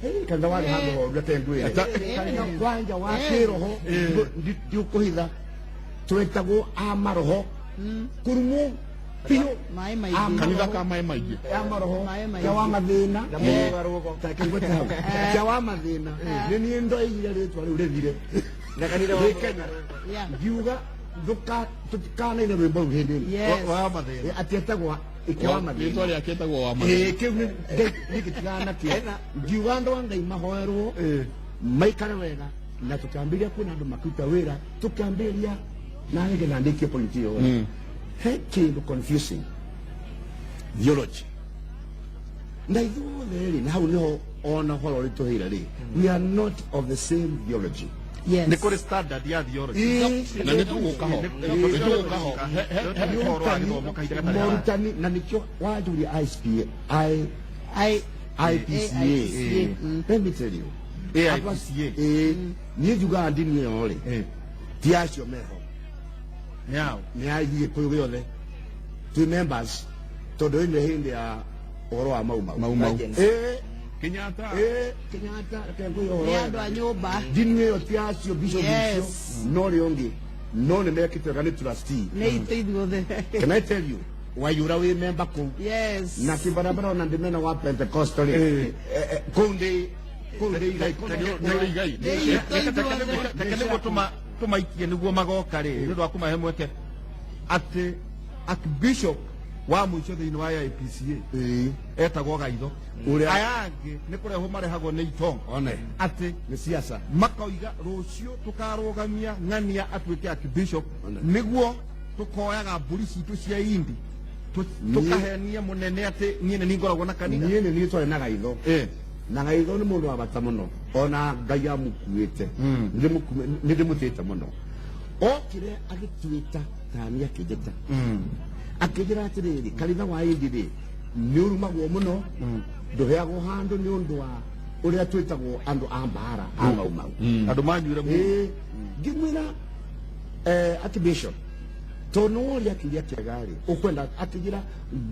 Hey, kanitha warĩ handũ horu. Reke ngwĩre, kanitha kwanja wa kĩroho, ndiũkũhitha, twetagwo a maroho kũrumwo biũ. Maĩ maingĩ. Kanitha ka maĩ maingĩ. Ya maroho. Maĩ maingĩ. Kĩa wa mathĩna. Ta kĩngwete hau kĩa wa mathĩna, nĩ niĩ ndoigire rĩtwa rĩu rĩthire rĩ Kenya. Ngiuga tũtikanaine rwĩmbo rũu hĩndĩ ĩno. Wa mathĩna. Atĩ etagwo ĩkĩa wa mathĩna. Rĩtwa rĩake etagwo wa mathĩna. Ĩĩ, kĩu nĩ gĩtigana nakĩo. Ngiuga andũ a Ngai mahoerwo maikare wega, na tũkĩambĩrĩria kuona andũ makĩruta wĩra, tũkĩambĩrĩria na nĩgetha ndĩkie point ĩyo. He kĩndũ confusing theology na ithuothe rĩ, na hau nĩho ona ũhoro ũritũhĩire rĩ, we are not of the same theology. Nĩ kũrĩ standard ya theology. Na nĩ tũgũka ho, nĩ tũgũka ho. Nĩ ũhoro wa gĩthomo kahinda gatarĩ haraya. Morutani, na nĩkĩo wanjũria ISP I I IPCA. AIPCA. Let me tell you. AIPCA. Ĩĩ, niĩ njugaga ndini ĩyo rĩ, ti acio meho. Nĩ ao? Nĩ a Gĩkũyũ gĩothe twĩ members, tondũ ĩno hĩndĩ ya ũhoro wa Mau Mau. Mau Mau. Ĩĩ. Kenyatta. Ĩĩ, Kenyatta, reke ngwĩre ũhoro Nĩ wega. andũ a nyũmba. Ndini ĩyo ti acio bishop icio, no rĩ ũngĩ no nĩ mekĩte wega nĩ trustee. Nĩ itũ ithuothe. Can I tell you, waiyũra wĩ member kũu Yes. na kĩbarabara ona ndĩmena wa Pentecostal rĩ, kũu ndĩ igai. Nĩ ũrĩ igai. Nĩ itũ ithuothe. Reke nĩguo tũmaikie nĩguo magoka rĩ, nĩ ũndũ wa kũmahe mweke atĩ archbishop wa mũico thĩinĩ wa AIPCA etagwo Gaitho. Ũrĩa- Aya angĩ nĩ kũrehwo marehagwo nĩ itonga One. atĩ Nĩ siasa. Makoiga rũciũ tũkarũgamia ng'ania atuĩke archbishop, One. nĩguo tũkoyaga mbũri citũ cia indi tũkahenia mũnene atĩ niĩ nĩ ningoragwo na kanitha. Niĩ nĩ niĩ twarĩ na Gaitho, na Gaitho nĩ mũndũ wa bata mũno, ona Ngai amũkuĩte. Nĩ ndĩmũtĩte mũno. Okire agĩtuĩta tani akĩnjĩta, akĩnjĩra atĩrĩrĩ, kanitha wa indi rĩ nĩ ũrumagwo mũno, ndũheagwo handũ nĩ ũndũ wa ũrĩa twĩtagwo andũ a mbara a Mau Mau. Andũ manyuire mũno. Ĩĩ, ngĩmwĩra archbishop, tondũ nĩworia kĩũria kĩega rĩ, ũkwenda akĩnjĩra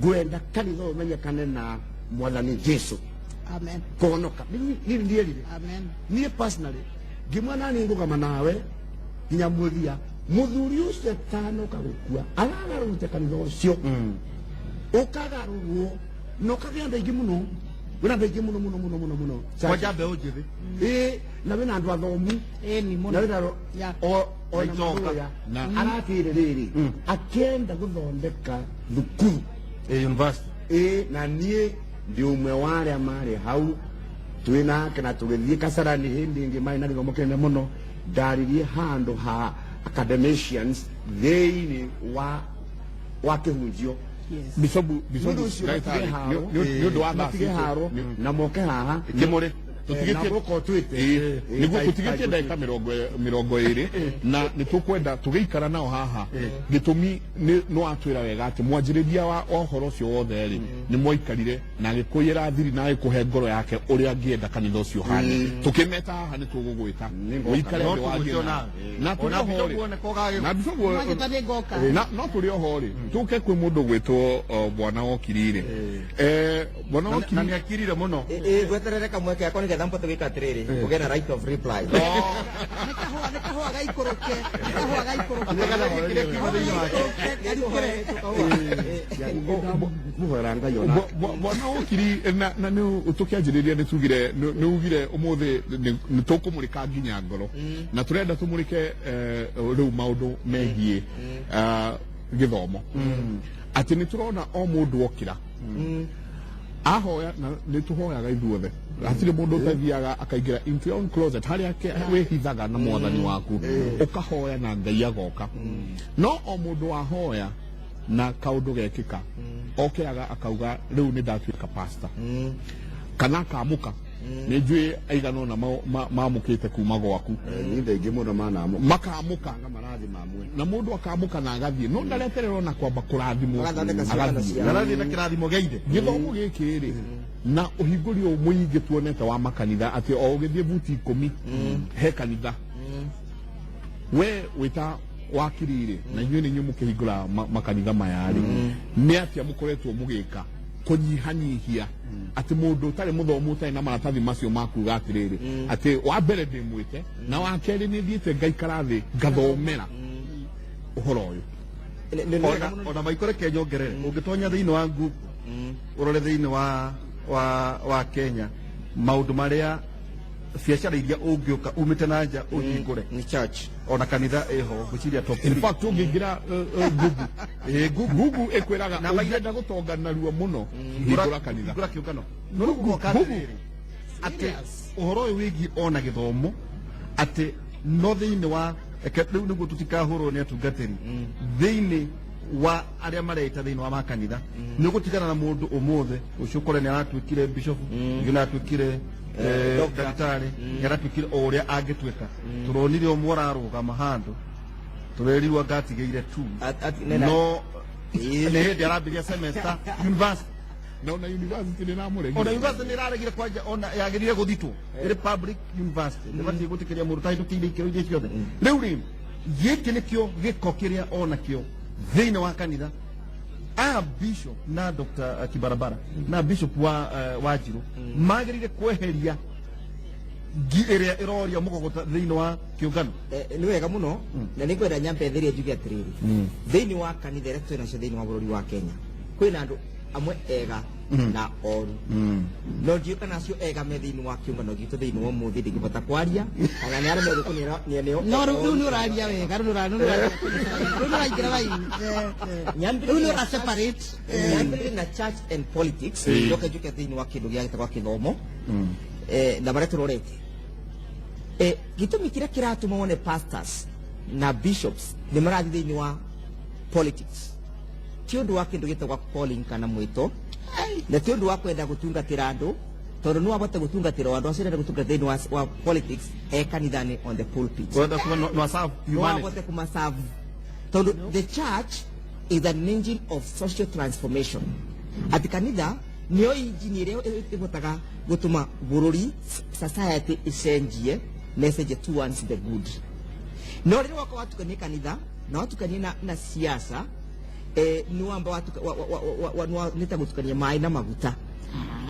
ngwenda kanitha ũyũ ũmenyekane na Mwathani Jesu. Amen. Kũhonoka niĩ ndierire. Amen. Niĩ personally ngĩmwona nani ngũgama nawe nginya mũthia. Mũthuri ũcio atanoka gũkua aragarũrĩte kanitha ũcio, ũkagarũrwo na ũkagĩa andũ aingĩ mũno, wĩna andũ aingĩ mũno mũno mũno mũno mũno. Kwanja mbeũ njĩthĩ. Ĩĩ, na wĩna andũ athomu. Ĩni mũno. Na wĩna o Na na itonga. mahoya aratĩre rĩrĩ akĩenda gũthondeka thukuru. University. Ĩĩ, na niĩ ndĩ ũmwe wa arĩa marĩ hau twĩ nake na tũgĩthiĩ Kasarani hĩndĩ ĩngĩ marĩ na gĩthomo kĩnene mũno. Ndaririe handũ ha academicians thĩinĩ wa kĩhunjio. Bishopu, Nĩ bishopu, ũndũ ũcio ndagĩtarĩ, matige haro. nĩ ũndũ wa thaa Matige citũ. haro na moke haha. Kĩmũrĩ. Tũtigĩtie- Na mũka ũtuĩte. Ĩĩ, nĩguo Ĩĩ, tũtigĩtie ndagĩka 20 na nĩ tũkwenda tũgĩikara nao haha. Gĩtũmi nĩ watwĩra wega atĩ mwanjĩrĩria wa ũhoro ũcio wothe rĩ, nĩ mwaikarire na agĩkũiyĩra thiri na agĩkũhe ngoro yake ũrĩa angĩenda kanitha ũcio ũhane. Tũkĩmeta haha nĩ tũgũgwĩta ũikare No thĩ warie tũgwĩte nao. ona. Na Ona tũrĩ oho Bishop rĩ, woneka ũgagĩũka. na Bishop Mwagĩta nĩ ngoka. Na no tũrĩ oho rĩ, tũke kwĩ mũndũ gwĩtwo bwana Wokiri rĩ, bwana Na Wokiri nĩ akirire mũno. Ĩ gweterere kamweke gakwa nĩgetha mbote gwĩka atĩrĩrĩ, kũgĩa na right of reply. Nĩ kahũa, nĩ kahũa gaikũrũke, nĩ kahũa gaikũrũke. Kĩrĩa kiuma thĩinĩ wake. Mũhoera Ngai ona. Bwana Wokiri, na nĩ tũkĩanjĩrĩria nĩ tugire nĩ ugire ũmũthĩ nĩ tũkũmũrĩka nginya ngoro na tũrenda tũmũrĩke rĩu maũndũ megiĩ gĩthomo, atĩ nĩ tũrona o mũndũ okĩra ahoya, na nĩ tũhoyaga ithuothe, hatirĩ mũndũ ũtathiaga akaingĩra into your own closet harĩa wĩhithaga na mwathani waku ũkahoya na Ngai agoka. No o mũndũ wahoya na kaũndũ gekĩka, okĩraga akauga rĩu nĩ ndatuĩka pastor kana akamũka. Nĩ njũĩ aigana ũna mamũkĩte kuma gwaku. Nĩ ndaingĩ mũno manamũka. Makamũka. Marathi mamwe. Na mũndũ akamũka na agathiĩ, no ndareterera ona kwamba kũrathimwo. Magathondeka ciũngano Agathiĩ. ciao. Arathiĩ na kĩrathimo gĩa ithe. Gĩthomo gĩkĩ rĩ, na ũhingũri ũyũ mũingĩ tuonete wa makanitha, atĩ o ũgĩthiĩ buti 10 he kanitha, we wĩta wakiri rĩ, na inyuĩ nĩ inyuĩ mũkĩhingũra makanitha maya rĩ, nĩ atĩa mũkoretwo mũgĩka kũnyihanyihia atĩ mũndũ ũtarĩ mũthomu, ũtarĩ na maratathi macio ma kuga atĩrĩrĩ, atĩ wa mbere ndĩ mwĩte na wa kerĩ nĩ thiĩte ngaikara thĩ ngathomera ũhoro ũyũ? Ona maikore ke nyongerere, ũngĩtonya thĩinĩ wa Google ũrore thĩinĩ wa Kenya maũndũ marĩa biacara iria ũngĩũka umĩte na nja ũhingũre, Nĩ church. Ona kanitha ĩho ngwĩciria top In 3. fact, ũngĩingĩra Google, Ĩ, Google. Google ĩkwĩraga Na maithe- ũngĩenda gũtonga narua mũno, hingũra kanitha. Hingũra kĩũngano. No rĩu gũgoka atĩrĩrĩ, atĩ ũhoro ũyũ wĩgiĩ ona gĩthomo, atĩ no thĩinĩ wa reke rĩu nĩguo tũtikahũrwo nĩ atungatĩri thĩinĩ wa arĩa mareita thĩinĩ wa makanitha, nĩ ũgũtigana na mũndũ ũmũthĩ ũcio ũkore nĩ aratuĩkire bishop, ũngĩ nĩ aratuĩkire Doctor. ndagĩtarĩ, nĩ aratuĩkire o ũrĩa angĩtuĩka. Tũronire ũmwe ũrarũgama handũ, tũrerirwo angatigĩire tu. No nĩ hĩndĩ arambĩrĩria semester university. Na ona university nĩ ramũregire. Ona university nĩ ĩraregire kwanja, ona yagĩrĩire gũthitwo ĩrĩ public university, nĩ batiĩ gwĩtĩkĩria mũndũ ũtahĩtũkĩire ikĩro iria ciothe. Rĩu rĩ, gĩkĩ nĩkĩo gĩko kĩrĩa onakĩo thĩinĩ wa kanitha. A bishop na Dr. Kibarabara na bishop wa Wanjiru magĩrĩire kweheria ngi ĩrĩa ĩroria mũgogota thĩinĩ wa kĩũngano. Nĩ wega mũno, na nĩ ngwenda nyambe therie njuge atĩrĩrĩ, thĩinĩ wa kanitha ĩrĩa twĩ nacio thĩinĩ wa bũrũri wa Kenya, kwĩna andũ amwe ega na oru, no ndiũĩ kana acio ega me thĩinĩ wa kĩũngano gitũ thĩinĩ wa ũmũthĩ. Ndingĩbota kwaria kana nĩ arĩa megũkũ nĩo. No rĩu nĩ ũraria wega, rĩu rĩu nĩ ũraingĩra raini. Rĩu nĩ ũra separate. Nyambĩrĩrie na church and politics, njoke njuke thĩinĩ wa kĩndũ gĩa gĩtagwo kĩthomo na marĩa tũrorete. Gĩtũmi kĩrĩa kĩratũma wone pastors na bishops nĩ marathiĩ thĩinĩ wa politics ti ũndũ wa kĩndũ gĩtagwo calling kana mwĩto, na ti ũndũ wa kwenda gũtungatĩra andũ, tondũ no abote gũtungatĩra andũ acio arenda gũtungatĩra thĩinĩ wa politics e kanitha-inĩ on the pulpit. Wenda kuga no serve No humanity. abote kumaserve, tondũ the church is an engine of social transformation, atĩ kanitha nĩyo injini ĩrĩa ĩhotaga gũtũma bũrũri, society ĩcenjie na ĩcenjie towards the good. No rĩrĩa wakorwo watukania kanitha na watukania na siasa, nĩ wamba nĩ ta gũtukania maĩ na maguta,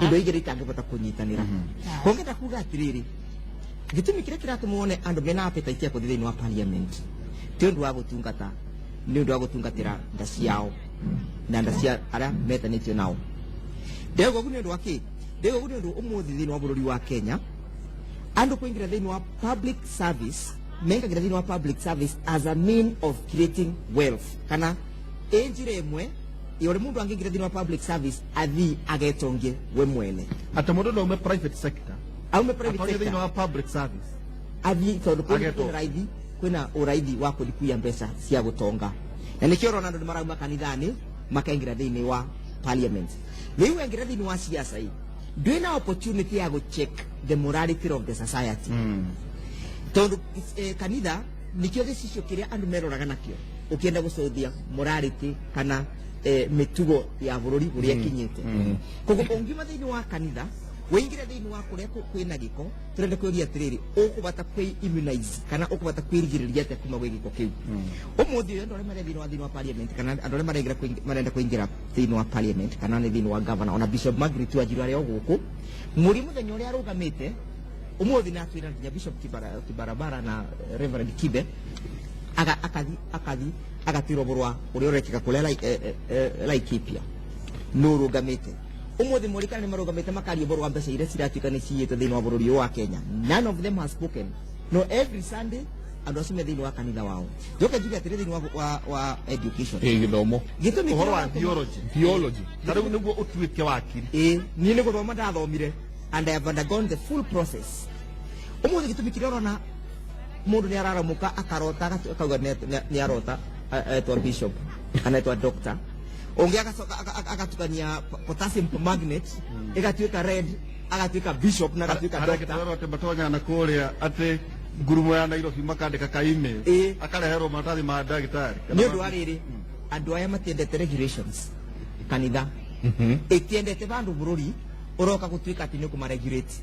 indo igĩrĩ itangĩbota kũnyitanĩra. Kũngĩenda kuga atĩrĩrĩ, gĩtũmi kĩrĩa kĩratũma wone andũ mena appetite ya gũthiĩ thĩinĩ wa parliament ti ũndũ wa gũtungata, nĩ ũndũ wa gũtungatĩra nda ciao na nda cia arĩa metanĩtio nao. Ndauga ũguo nĩ ũndũ wa kĩ? Ndauga ũguo nĩ ũndũ ũmũthĩ thĩinĩ wa bũrũri wa Kenya, andũ kũingĩra thĩinĩ wa public service, mengagĩra thĩinĩ wa public service as a mean of creating wealth, kana ĩ njĩra ĩmwe ya ũrĩa mũndũ angĩingĩra thĩinĩ wa public service athii agetongie we mwene. Atĩ mũndũ no aume private sector aume private atonye thĩinĩ sector wa public service athii, tondũ Agetwo. kwĩna raithi, kwĩna ũraithi wa kũrikuia mbeca cia gũtonga, na nĩkĩo ũrona andũ nĩ marauma kanitha-inĩ makaingĩra thĩinĩ wa parliament. Rĩu waingĩra thĩinĩ wa siasa ĩ Ndwĩna opportunity ya gũ-check the morality of the society, tondũ kanitha nikĩo gĩcicio kĩrĩa andũ meroraga nakĩo ũkĩenda gũcũthia morality kana mĩtugo ya bũrũri ũrĩa ĩkinyĩte. Koguo ũngiuma thĩinĩ wa kanitha wĩingĩre thĩinĩ wa kũrĩa kwĩna gĩko, tũrenda kwĩũria atĩrĩrĩ, ũkũbata kwĩ immunize kana ũkũbata kwĩrigĩrĩria atĩa kuma gwĩ gĩko kĩu? Ũmũthĩ ũyũ andũ arĩa marĩ thĩinĩ wa parliament kana andũ arĩa marenda kũingĩra thĩinĩ wa parliament kana nĩ thĩinĩ wa governor, ona Bishop Margaret Wanjiru arĩ o gũkũ mũri mũthenya ũrĩa arũgamĩte ũmũthĩ na atwĩra nginya Bishop Kibarabara na Reverend Kibe akathi agatwĩra ũhoro wa ũrĩa ũrekĩka kũrĩa Laikipia nũ ũrũgamĩte ũmũthĩ mũrĩ kana nĩ marũgamĩte makaria ũhoro wa mbeca iria ciratuĩka nĩ ciyĩtwo thĩinĩ wa bũrũri ũyũ wa Kenya. None of them has spoken. No every Sunday andũ acio me thĩinĩ wa kanitha wao. Njoke njuge atĩrĩ, thĩinĩ wa education, Gĩthomo. Gĩtũmi ũhoro wa kĩrĩa theology. Theology. Ta rĩu nĩguo ũtuĩke wakiri, Ĩĩ, niĩ nĩ gũthoma ndathomire and I have undergone the full process. Ũmũthĩ gĩtũmi kĩrĩa ũrona mũndũ nĩ araramũka akarota akauga nĩ arota etwa bishop kana etwa doctor, ũngĩ agacoka agatukania potassium permanganate ĩgatuĩka red, agatuĩka bishop na agatuĩka harĩa doctor. gĩtoro matonyaga na kũrĩa atĩ ngurumo ya Nairobi makandĩka ka email, akareherwo maratathi ma ndagĩtarĩ. Nĩ ũndũ wa rĩrĩ, andũ aya matiendete regulations. Kanitha ĩtiendete vandũ bũrũri ũroka gũtuĩka atĩ nĩ ũkũmaregulate.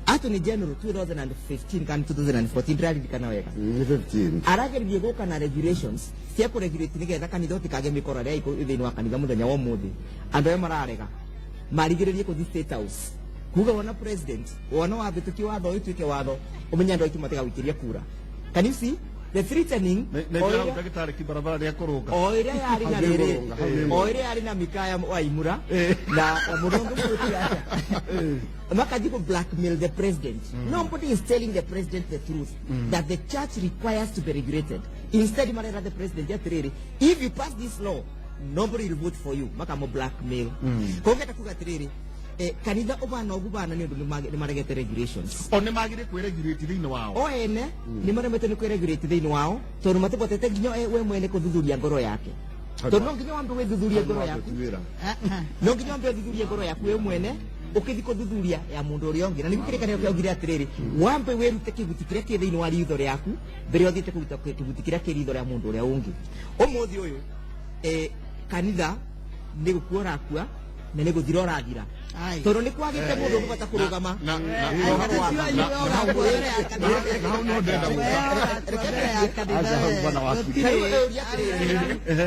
Attorney General 2015 kana 2014, ndĩraririkana wega, Nĩ 15. Arageririe gũka na regulations cia kũregulate nĩgetha kanitha ũtikage mĩkora ĩrĩa ĩkũ thĩinĩ wa kanitha. Mũthenya wa ũmũthĩ andũ aya mararega marigĩrĩrie kũthi State House kuga wona president wona wambĩtũkie watho ũyũ ũtuĩke watho, ũmenye andũ aitũ matigagũikĩria kura. Can you see the threatening? Na O ithuĩ ĩrĩa- ndagĩtarĩ Kibarabara nĩ akũrũnga. O ĩrĩa yarĩ na Hau nĩ rĩrĩ, ngũrũnga, hau nĩ o ĩrĩa yarĩ na Mikaya Waimura na mũndũ ũngĩ mũgũtiga makathi ku blackmail the president. Nobody is telling the president the truth that the church requires to be regulated. Instead marera the president atĩrĩrĩ, if you pass this law, nobody will vote for you. Makamo blackmail. Koguo kuga atĩrĩrĩ, kanitha ũbana ũguo bana nĩ ũndũ nĩ maregete regulations. O nĩ magire kwĩregulate thĩinĩ wao. O ene nĩ maremete nĩ kwĩregulate thĩinĩ wao tondũ matibotete nginya we mwene kũthuthuria ngoro yake, tondũ no nginya wambe wĩthuthurie ngoro yaku, no nginya wambe ũthuthurie ngoro yaku we mwene ũkĩthi kũthuthuria ya mũndũ ũrĩa ũngĩ. Na nĩguo kĩrĩkanĩro kĩaugire atĩrĩrĩ, wambe wĩrute kĩguti kĩrĩa kĩ thĩinĩ wa riitho rĩaku mbere ũthiĩte kũruta kĩguti kĩrĩa kĩ riitho rĩa mũndũ ũrĩa ũngĩ. Ũmũthĩ ũyũ kanitha nĩ gũkua ũrakua na nĩ gũthira ũrathira tondũ nĩ kwagĩte mũndũ ũngĩbata kũrũgama ũhoro wa Na hau no ndĩrenda gũka. Aca hau bwana wakiri.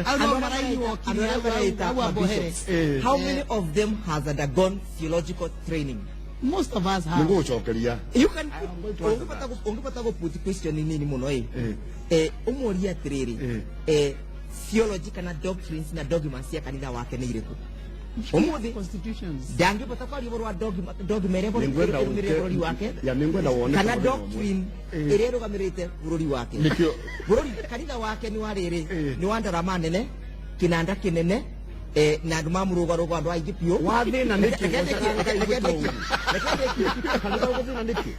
Au no maraiywo. Andũ arĩa mareita bishops, how many of them has undergone theological training? Most of us have. Nĩngũgũcokeria. You can ũngĩbata gũ put question nini mũno ĩ, ũmũrie atĩrĩrĩ, theology kana doctrines na dogmas cia kanitha wake nĩ irĩkũ ũmũthĩ? Constitutions. Ndangĩbata kwaria ũhoro wa dogma ĩrĩa Nĩngwenda ĩrũmĩrĩire bũrũri wake ya nĩngwenda wone kana tabarĩra ũmwe. doctrine ĩrĩa ĩrũgamĩrĩte bũrũri wake. Nĩkĩo Bũrũri kanitha wake nĩ wa rĩrĩ, nĩ wa ndarama nene, kĩnanda kĩnene, na andũ mamũrũgarũga andũ aingĩ biũ. Wathĩna nĩkĩ? Reke ndĩkie, reke ndĩkie, reke ndĩkie. Kanitha ũgũthĩna nĩkĩ?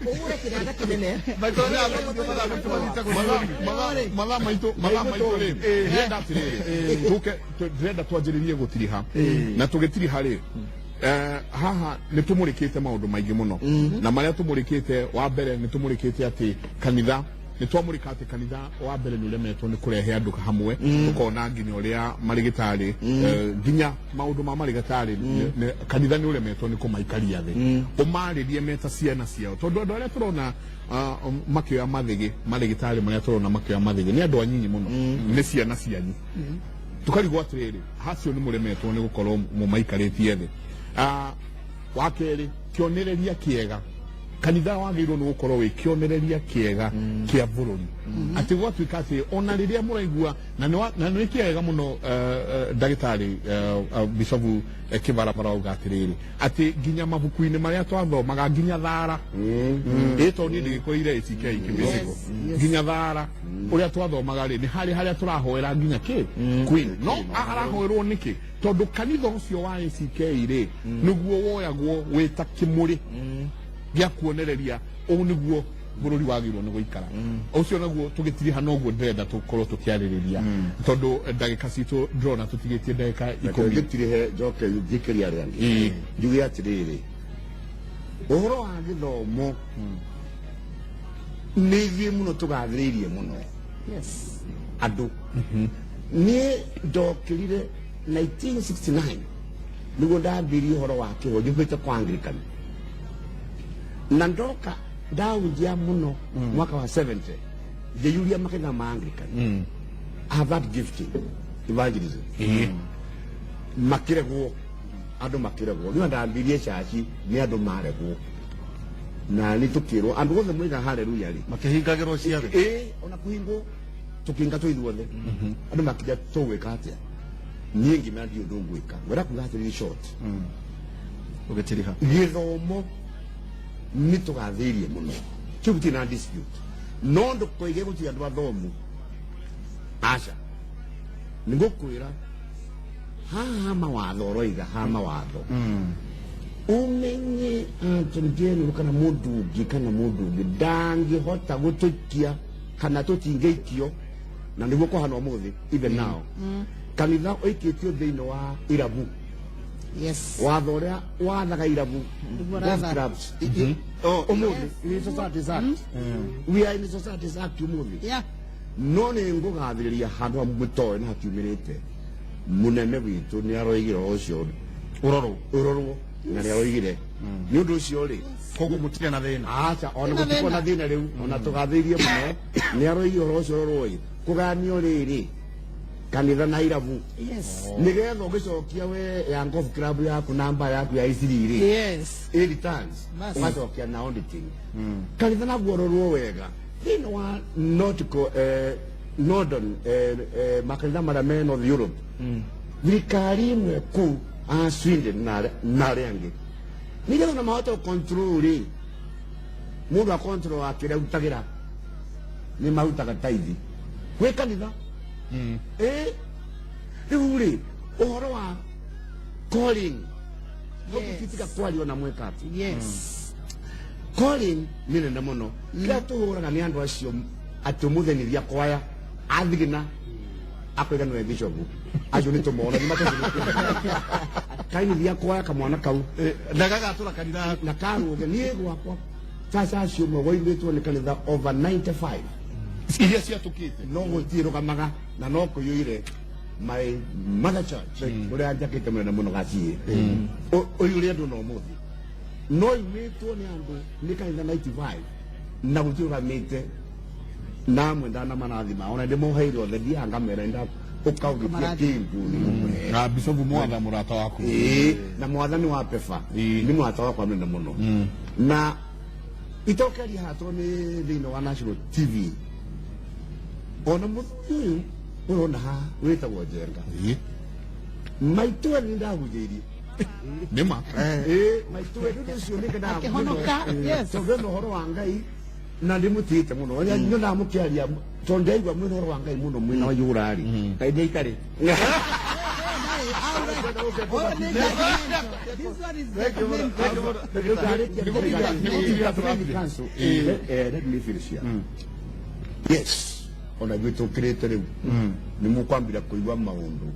Ũgũre kĩnanda kĩnene. Mathaa maitũ rĩ, ndĩrenda atĩrĩrĩ, tũke ndĩrenda twanjĩrĩrie gũtiriha na tũgĩtiriha rĩ, haha nĩ tũmũrĩkĩte maũndũ maingĩ mũno, na marĩa tũmũrĩkĩte, wa mbere nĩ tũmũrĩkĩte atĩ kanitha, nĩ twamũrĩka atĩ kanitha wa mbere nĩ ũremetwo nĩ kũrehe andũ hamwe, tũkona nginya ũrĩa marĩgĩtarĩ, nginya maũndũ ma marĩgĩtarĩ, kanitha nĩ ũremetwo nĩ kũmaikaria thĩ ũmarĩrie meta ciana ciao, tondũ andũ arĩa tũrona makĩoya mathĩgĩ, marĩgĩtarĩ marĩa tũrona makĩoya mathĩgĩ nĩ andũ anyinyi mũno, nĩ ciana cianyu. Tukarigwo atĩrĩrĩ, hacio nĩ mũremetwo nĩ gũkorwo mũmaikarĩtie thĩ. Wa kerĩ, kĩonereria kĩega, kanitha wagĩrĩirwo nĩ gũkorwo wĩ kĩonereria kĩega kĩa bũrũri, atĩ gwatuĩka atĩ ona rĩrĩa mũraigua na nĩ kĩega mũno, ndagĩtarĩ bishofu Kĩbarabara auga atĩrĩrĩ, atĩ nginya mabuku-inĩ marĩa twathomaga, nginya thara ĩ, tondũ niĩ ndĩgĩkũrĩire ACK kĩbĩciko, nginya thara ũrĩa twathomaga rĩ, nĩ harĩ harĩa tũrahoera nginya kĩ queen, no arahoerwo nĩkĩ? Tondũ kanitha ũcio wa ACK rĩ, nĩguo woyagwo wĩ ta kĩmũrĩ gĩa kuonereria ũũ nĩguo bũrũri wagĩrĩirwo nĩ gũikara. Ũcio naguo tũgĩtiriha noguo ndĩrenda tũkorwo tũkĩarĩrĩria, tondũ ndagĩka citũ ndĩrona tũtigĩtie ndagĩka 10. Ngĩtirihe njoke njikĩrie arĩa angĩ, njuge atĩrĩrĩ, Ũhoro wa gĩthomo nĩ ithuĩ mũno tũgathĩrĩirie mũno. Yes. Andũ niĩ ndokĩrire 1969 nĩguo ndambirie ũhoro wa kĩho njumĩte kwa Anglican na ndoka ndahunjia mũno mwaka wa 70 ngĩyuria makanitha ma Anglican. I have that gifting, evangelism. Makiregwo andũ makiregwo niĩ ndambirie caci nĩ andũ maregwo na nĩ tũkĩrwo andũ othe moiga haleluya rĩ makĩhingagĩrwo ciathĩ. Ĩ ona kũhingwo tũkĩingatwo ithuothe andũ makĩria tũgwĩka atĩa niĩ ngĩmera ndiũ ũndũ ngwĩka ngwenda kuga atĩrĩrĩ short. Ũgĩtiriha. Gĩthomo nĩ tũgathĩirie mũno kĩu gũtirĩ na dispute no ndũkoige gũtirĩ andũ athomu aca nĩ ngũkwĩra haha mawatho ũroiga ha mawatho umenye Anthony General kana mũndũ ũngĩ kana mũndũ ũngĩ ndangĩhota gũtũikia kana tũtingĩikio na nĩguo kũhana ũmũthĩ even now kanitha ũikĩtio thĩinĩ wa irabu. Yes. Watho ũrĩa wathaga irabu Nĩguo golf ũrathana. clubs ũmũthĩ in Societies Act, we are in Societies Act ũmũthĩ. Yeah. No nĩ ngũgathĩrĩria handũ hamwe mũtoĩ na hatiumĩrĩte mũnene witũ nĩ aroigire ũhoro ũcio Ũrorwo. Ũrorwo na nĩ aroigire nĩ ũndũ ũcio rĩ. Koguo mũtirĩ na thĩna. Aca ona Kwĩna gũtikwo na thĩna. thĩna rĩu ona tũgathĩirie mũno nĩ aroigire ũhoro ũcio ũrorwo ĩ kũganio rĩrĩ kanitha na irabu. Yes. Nĩgetha ũgĩcokia we ya golf club yaku namba yaku ya iciri rĩ Yes. ĩ returns Bas. ũgacokia na auditing kanitha naguo ũrorwo wega thĩinĩ wa nautical northern makanitha marĩa me North Europe thirikari ĩmwe kũu a Sweden na arĩa angĩ nĩgetha ona mahote control rĩ mũndũ akontrol akĩrĩa arutagĩra nĩ marutaga taithi gwĩ kanitha ĩ rĩu rĩ ũhoro wa calling no gũtitika kwario na mweka atĩ Yes. Calling nĩ nene mũno kĩrĩa tũhũraga nĩ andũ acio atĩ ũmũthenithia kwaya athigina akoiga nĩwe bishop acio nĩ tũmona nĩ matũthigĩte kainithia kwaya kamwana kau. Na gagatũra kanitha. Na karũge niĩ gwakwa caca acio ũmwe wairĩtwo nĩ kanitha over 95 iria ciatũkĩte no gũtirũgamaga na no kũiyũire my mother church ũrĩa njakĩte mũnene mũno gaciĩ ũiyũre andũ na ũmũthĩ no imĩtwo nĩ andũ nĩ kanitha 95 na gũtirũgamĩte na amwe ndanamarathima ona ndĩmoheire othe ndiaga ngamera nda ũkaũgĩtia kĩngu nĩ ngũkũhe. Na bicobu mwatha mũrata waku. Ĩĩ, na mwathani wa pefa nĩ mũrata wakwa mũnene mũno na itokeria hatwo nĩ thĩinĩ wa national TV ona mũthuri ũyũ ũrona haha wĩtagwo Njenga maitũ nĩ ndahunjĩirie. Nĩ ma. Ĩĩ maitũ nĩ ũndũ ũcio nĩ Akĩhonoka, yes. Tondũ ena ũhoro wa Ngai na ndĩmũtĩĩte mũno nĩ ndamũkĩaria tondũ ndaigua mwĩna ũhoro wa Ngai mũno mwĩna wa yũrarĩ Kaĩ nĩ itarĩ. Oh, nĩ judgmental. This one is judgmental. Let me finish here. Yes, ona ithuĩ tũkĩrĩte rĩu nĩ mũkwambira kũigua maũndũ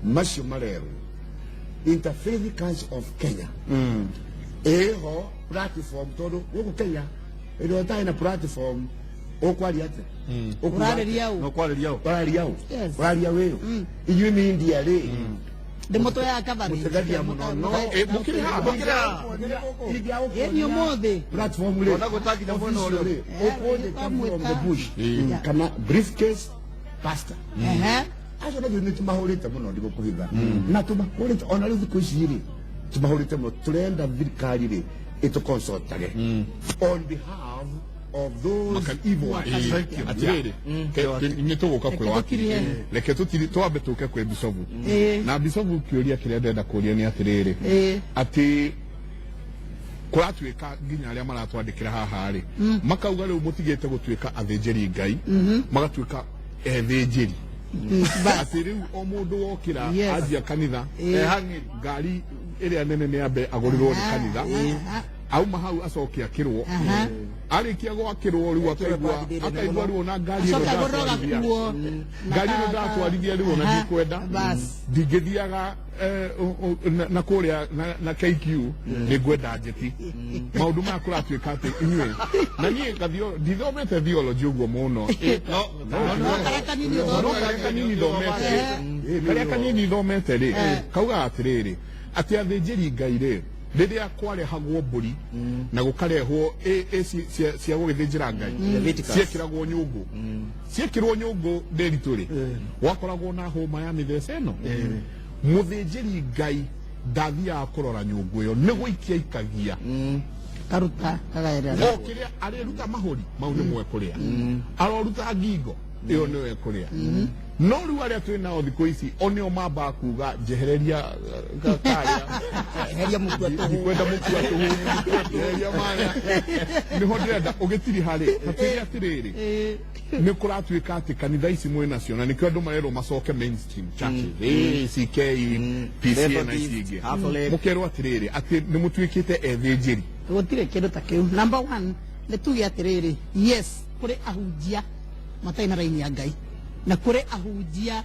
macio marerwo Interfaith Council of Kenya ĩho platform tondũ gũkũ Kenya ĩrĩa ũtarĩ na platform ũkwaria atĩa? Ũkuga atĩa? Ũrarĩria ũ? No kwarĩria ũ? Ũraria ũ? Yes. Ũraria wĩũ inyuĩ media rĩ Ndĩmũtweaga coverage. Mũtegagia mũno no Mũkĩrĩ haha? Ĩni ũmũthĩ. Platform rĩ Ona gũtanginya mwena ũrĩa. official rĩ ũkũnjĩta from the bush Yeah. kana briefcase pastor Ehe. acio naguo nĩ tũmahũrĩte mũno ndigũkũhitha na tũmahũrĩte ona rĩu thikũ ici rĩ tũmahũrĩte mũno tũrenda thirikari rĩ ĩtũconsultage on behalf of those evil ones. Atirĩrĩ nĩ tũgũka kwĩ Reke wakiri tũkirie. reke tũtiri twambe tũke kwĩ bicobu Ĩĩ. na bicobu kĩũria kĩrĩa ndĩrenda kũria nĩ atĩrĩrĩ Ĩĩ. atĩ kũratuĩka nginya arĩa maratwandĩkĩra haha rĩ makauga rĩu mũtigĩte gũtuĩka athĩnjĩri Ngai magatuĩka ethĩnjĩri atĩ rĩu o mũndũ wokĩra Yes. anjia kanitha Ĩĩ. ngari ĩrĩa nene nĩ ambe agũrĩrwo nĩ kanitha. Auma hau acoke akĩrwo. Aha. Arĩkia gwakĩrwo rĩu akaigua Akĩrwo akaigua mũno. rĩu ona ngari ĩno Acoke agũrĩrwo ndatwarithia. gakuo. Ngari ĩno ndatwarithia rĩu ona Aha. ndikwenda. Bas. Ndingĩthiaga na kũrĩa na KQ, nĩ ngwenda njeti. Maũndũ maya kũratuĩka atĩ inyuĩ na niĩ ngathio ndithomete theology ũguo mũno. No karĩa kanini No ũthomete. karĩa kanini thomete rĩ, karĩa kanini thomete rĩ, kaugaga atĩrĩrĩ, atĩ athĩnjĩri Ngai rĩ, rĩrĩa kwarehagwo mbũri na gũkarehwo cia gũgĩthĩnjĩra Ngai, Leviticus. ciekĩragwo nyũngũ. Ciekĩrwo nyũngũ ndĩritũ rĩ, gwakoragwo na hũma ya mĩthece ĩno. Mũthĩnjĩri Ngai ndathiaga kũrora nyũngũ ĩyo, nĩ gũikia ikagia. Karuta kagaerera. O kĩrĩa arĩruta, mahũri mau nĩ mwekũrĩa, aroruta ngingo ĩyo nĩwe kũrĩa. No rĩu arĩa twĩ nao thikũ ici, o nĩo mambaga kuga njehereria karĩa. Eheria mũkua tũhũ. Ndikwenda mũkua tũhũ, njehereria marĩa nĩho ndĩrenda ũgĩtiriha rĩ. Tatwĩre atĩrĩrĩ, nĩ kũratuĩka atĩ kanitha ici mwĩ nacio, na nĩkĩo andũ marerwo macoke mainstream churches, ACK, PCA na ici ingĩ. Catholic. Mũkerwo atĩrĩrĩ, atĩ nĩ mũtuĩkĩte ethĩnjĩri. Gũtirĩ kĩndũ ta kĩu. Number one, nĩ tuge atĩrĩrĩ, yes, kũrĩ ahunjia matarĩ na raini ya Ngai, na kũrĩ ahunjia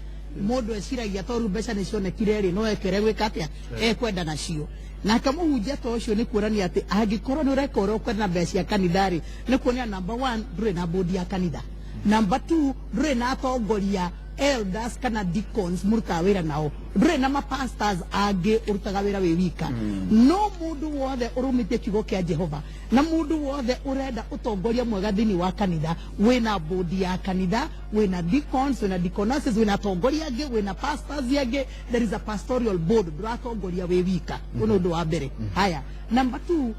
mũndũ eciragia tondũ mbeca nĩ cionekire rĩ, no ekere gwĩka atĩa ekwenda nacio. Nake mũhunjia ta ũcio nĩ kuonania atĩ angĩkorwo nĩ ũreka ũrĩa ũkwenda na mbeca cia kanitha rĩ, nĩ kuonania number one, ndũrĩ na bodi ya kanitha; number two, ndũrĩ na atongoria, elders kana deacons mũrutaga wĩra nao, ndũrĩ na mapastors angĩ, ũrutaga wĩra wĩ wika. No mũndũ wothe ũrũmĩtie kiugo kĩa Jehova na mũndũ wothe ũrenda ũtongoria mwega thĩinĩ wa kanitha, wĩna bodi ya kanitha, wĩna deacons, wĩna deaconesses, wĩna atongoria angĩ, wĩna pastors angĩ. There is a pastoral board, ndũratongoria wĩ wika. Ũyũ nĩ ũndũ wa mbere. Haya, number two,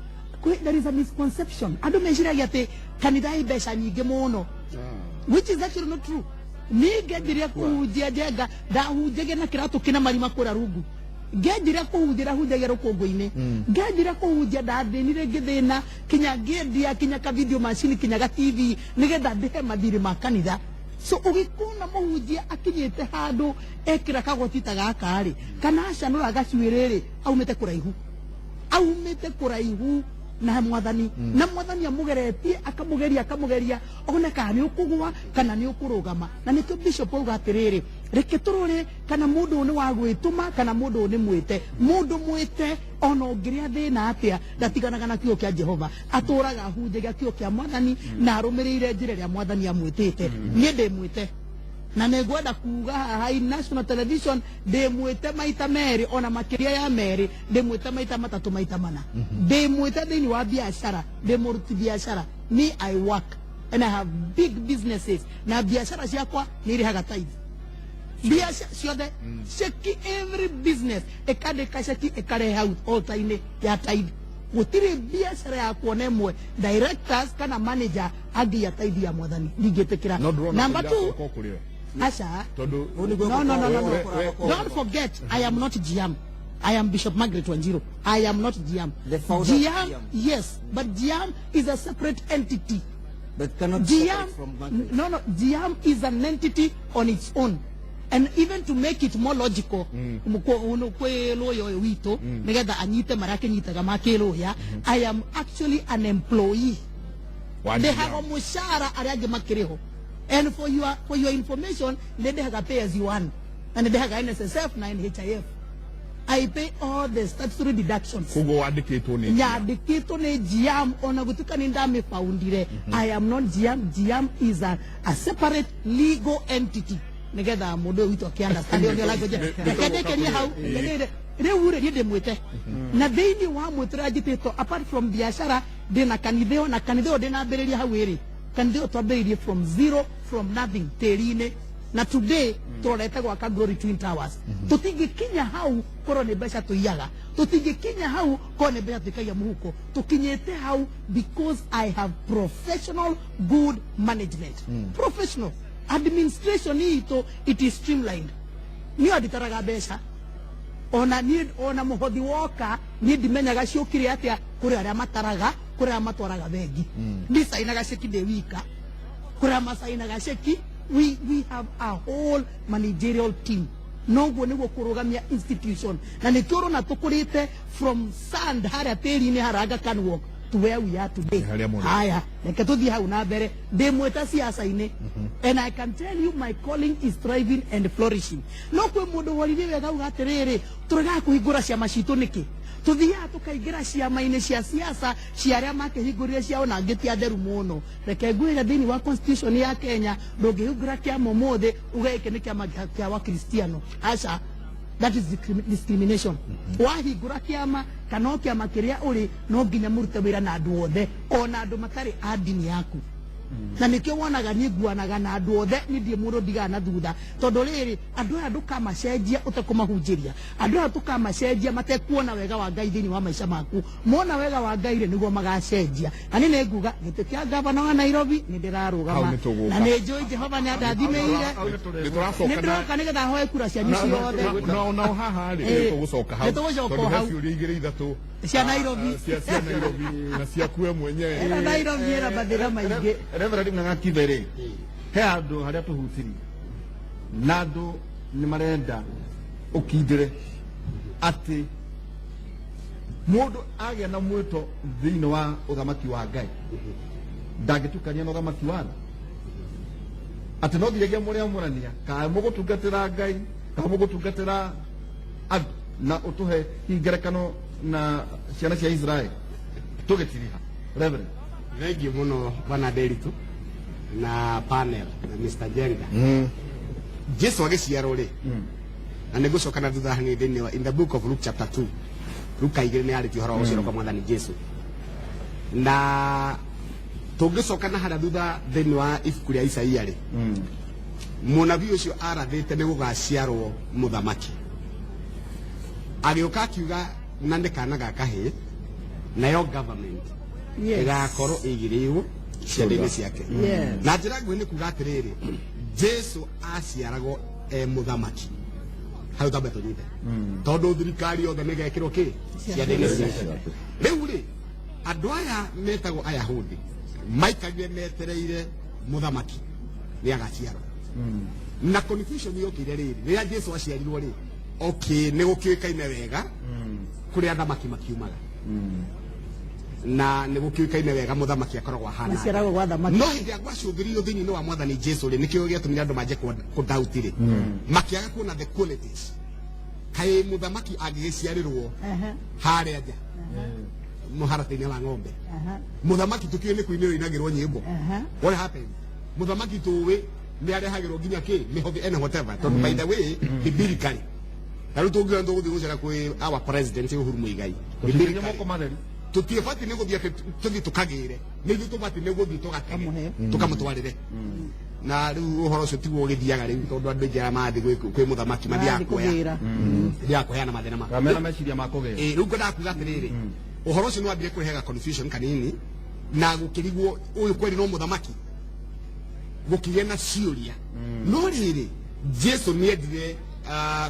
there is a misconception. Andũ meciragia atĩ kanitha ĩ mbeca nyingĩ mũno, which is actually not true. Niĩ ngĩanjĩrĩria kũhunjia, Njenga, ndahunjagia na kĩratũ kĩna marima kũrĩa rungu. Ngĩanjĩrĩria kũhunjia, ndahunjagia rũkũngũ-inĩ. Ngĩanjĩrĩria kũhunjia, ndathĩnire, ngĩthĩna kinya ngĩendia kinya ka video machine, kinya ga TV, nĩgetha ndĩhe mathirĩ ma kanitha. So ũgĩkona mũhunjia akinyĩte handũ ekĩra kagoti ta gaka rĩ, kana acanũra gacuĩrĩ rĩ, aumĩte kũraihu, aumĩte kũraihu na Mwathani, na Mwathani amũgeretie, akamũgeria, akamũgeria one kana nĩ ũkũgwa kana nĩ ũkũrũgama. Na nĩkĩo bishop auga atĩrĩrĩ, reke tũrore kana mũndũ ũyũ nĩ wa gwĩtũma kana mũndũ ũyũ nĩ mwĩte. Mũndũ mwĩte, ona ũngĩrĩa thĩna atĩa, ndatiganaga na kiugo kĩa Jehova, atũraga ahunjagia kiugo kĩa Mwathani na arũmĩrĩire njĩra ĩrĩa Mwathani amwĩtĩte. Niĩ ndĩ mwĩte, na nĩ ngwenda kuga haha i national television, ndĩ mwĩte maita merĩ, ona makĩria ya merĩ, ndĩ mwĩte maita matatũ, maita mana. Ndĩ mwĩte thĩinĩ wa biacara, ndĩ mũruti biacara. Me, I work and I have big businesses, na biacara ciakwa nĩ irĩhaga tithe. Biacara ciothe, ceki, every business ĩkandĩka ceki, ĩkarehe hau altar-inĩ ya tithe. Gũtirĩ biacara yakwa ona ĩmwe directors kana manager angĩiya tithe ya Mwathani, ndingĩtĩkĩra. No ndũrona Number two, iracoka o kũrĩ we. Aca. Tondũ No, no, no, no, no. Don't forget, I am not GM. I am Bishop Margaret Wanjiru. I am not GM. The founder of GM, GM. Yes, but GM is a separate entity. But cannot GM, separate from Margaret. No, GM is an entity on its own. And even to make it more logical, kwĩ lawyer ũyũ witũ, nĩgetha anyite marĩa akĩnyitaga ma kĩlawyer, I am actually an employee. Wa Ndĩhagwo GM. mũcara arĩa angĩ makĩrĩho. And for your information, nĩ ndĩhaga pay as you earn, na nĩ ndĩhaga NSSF na NHIF. I pay all the statutory deductions. Koguo wandĩkĩtwo nĩ GM. Nyandĩkĩtwo nĩ GM, ona gũtuĩka nĩ ndamĩbaundire, I am not GM. GM is a separate legal entity, nĩgetha mũndũ ũyũ witũ akĩunderstand ĩyo nĩyo language. Reke ndĩkĩrie hau. Rĩu rĩ, niĩ ndĩmwĩte, na thĩinĩ wa mwĩtũ ũrĩa njĩtĩtwo, apart from biacara, ndĩna kanitha ĩyo, na kanitha ĩyo ndĩnambĩrĩria hau ĩrĩ. Kanitha ĩyo twambĩrĩirie from zero, from nothing, tĩri-inĩ, na today tũrorete gwaka Glory Twin Towers. Tũtingĩkinya hau korwo nĩ mbeca tũiyaga, tũtingĩkinya hau korwo nĩ mbeca tũikagia mũhuko. Tũkinyĩte hau because I have professional good management, professional administration itũ. It is streamlined. Niĩ anditaraga mbeca, ona niĩ, ona mũhothi woka, niĩ ndimenyaga ciũkire atĩa. Kũrĩ arĩa mataraga, kũrĩ arĩa matwaraga bengi. Ndicainaga ceki ndĩ wika, kũrĩ arĩa macainaga ceki. We have a whole managerial team. Noguo nĩguo kũrũgamia institution, na nĩkĩo ũrona tũkũrĩte from sand harĩa tĩri-inĩ haranga can walk. to where we are today. Nĩ harĩa mũrĩ. Haya, reke tũthiĩ hau na mbere. Ndĩ mwĩta siasa-inĩ, and I can tell you my calling is thriving and flourishing. No kwĩ mũndũ woririe wega auga atĩrĩrĩ, tũregaga kũhingũra ciama citũ nĩkĩ? Tuthiaga tukaingĩra ciama-inĩ cia siasa cia arĩa makĩhingũrire ciao na angĩ ti atheru mũno. Reke ngwĩre, thĩinĩ wa constitution ya Kenya ndũngĩhingũra kĩama ũmũthĩ uge gĩkĩ nĩ kĩama kĩa wakristiano. Aca, that is discrimination. Wahingũra kĩama kana o kĩama kĩrĩa ũrĩ, no nginya mũrute wĩra na andũ othe, ona andũ matarĩ a ndini yaku. Na nĩkĩo wonaga niĩ nguanaga na andũ othe, niĩ ndirĩ mũndũ ndigaga na thutha, tondũ rĩrĩ, andũ aya ndũkamacenjia ũtekũmahunjĩria. Andũ aya tũkamacenjia matekuona wega wa Ngai thĩinĩ wa maica maku. Mona wega wa Ngai rĩ, nĩguo magacenjia. Na niĩ nĩnguga gĩtĩ kĩa gavana wa Nairobi nĩ Hau ndĩrarũgama, nĩ tũgũka. na nĩ njũĩ Jehova nĩ andathimĩire. Nĩ tũracoka. Nĩ ndĩroka nĩgetha hoe kura cianyu ciothe. Na haha rĩ, nĩ tũgũcoka hau Nĩ tũgũcoka tondũ he hau. ciũria igĩrĩ ithatũ Cia Nairobi. Cia Nairobi na ciaku we mwenyewe. Ĩno Nairobi ĩna mathĩna maingĩ. Reverend Ng'ang'a Kibe rĩ, he handũ harĩa tũhutirie na andũ nĩ marenda ũkindĩre atĩ mũndũ agĩa na mwĩto thĩinĩ wa ũthamaki wa Ngai ndangĩtukania na ũthamaki wa thĩ, atĩ no nginyagia mũrĩamũrania kana mũgũtungatĩra Ngai kana mũgũtungatĩra andũ, na ũtũhe hihi ngerekano na ciana cia Israel tũgĩtiriha, Reverend. Thengiũ mũno, bwana Nderitu na panel na Mr. Jenga. Jesu agĩciarwo rĩ, na nĩ ngũcoka na thutha hanini thĩinĩ wa in the book of Luke chapter 2, Luka 2, nĩ yarĩtie ũhoro wa gũciarwo kwa mwathani Jesu. Na tũngĩcoka na harĩa thutha thĩinĩ wa ibuku rĩa Isaia rĩ, mũnabii ũcio arathĩte nĩ gũgaciarwo mũthamaki. Agĩũka akiuga na nĩ kana ga kahĩĩ, nayo government ĩgakorwo ĩigĩrĩirwo ciande-inĩ ciake. Na njĩra nguhĩ nĩ kuga atĩrĩrĩ, Jesu aciaragwo e mũthamaki. Hau tambe tũnyite, tondũ thirikari yothe nĩ ĩgekĩrwo kĩ ciande-inĩ ciake. Rĩu rĩ, andũ aya metagwo Ayahudi maikarire metereire mũthamaki nĩ agaciarwo, na confusion yokire rĩrĩ rĩrĩa Jesu aciarirwo rĩ, okay, nĩ gũkĩũĩkaine wega kũrĩa athamaki makiumaga, na nĩ gũkĩũĩkaine wega mũthamaki akoragwo ahana atĩa. Maciaragwo gwa thamaki. No hĩndĩ ĩrĩa gwacũthĩrĩirio thĩinĩ wa mwathani Jesu rĩ, nĩkĩo gĩatũmire andũ manjie kũdoubt rĩ, makĩaga kuona the qualities. Kaĩ mũthamaki angĩgĩciarĩrwo harĩa nja mũharatĩ-inĩ wa ng'ombe? Mũthamaki tũkĩũĩ nĩ kũinĩrwo inagĩrwo nyĩmbo. What happened? Mũthamaki tũĩ nĩ arehagĩrwo nginya kĩ mĩhothi and whatever, tondũ by the way, biblically, ta rĩu tũngiuga tũgũthiĩ gũcera kwĩ our president Uhuru Muigai, Tũtingĩria moko matheri. Tũtiĩbatiĩ nĩ gũthiĩ atĩ tũthiĩ tũkagĩre, nĩ ithuĩ tũbatiĩ nĩ gũthiĩ tũgatege, Kamũhe. tũkamũtwarĩre. Na rĩu ũhoro ũcio tiguo ũgĩthiaga rĩu, tondũ andũ aingĩ arĩa marathiĩ kwĩ mũthamaki mathiaga Marathiĩ kuoya kũgĩra. Mathiaga kũheana mathĩna ma Kana mena meciria ma kũgĩra. Ĩ, rĩu ngwendaga kuga atĩrĩrĩ, ũhoro ũcio nĩ wambire kũrehaga confusion kanini, na gũkĩrigwo ũyũ kweri no mũthamaki, gũkĩgĩa na ciũria. No rĩrĩ, Jesu nĩ endire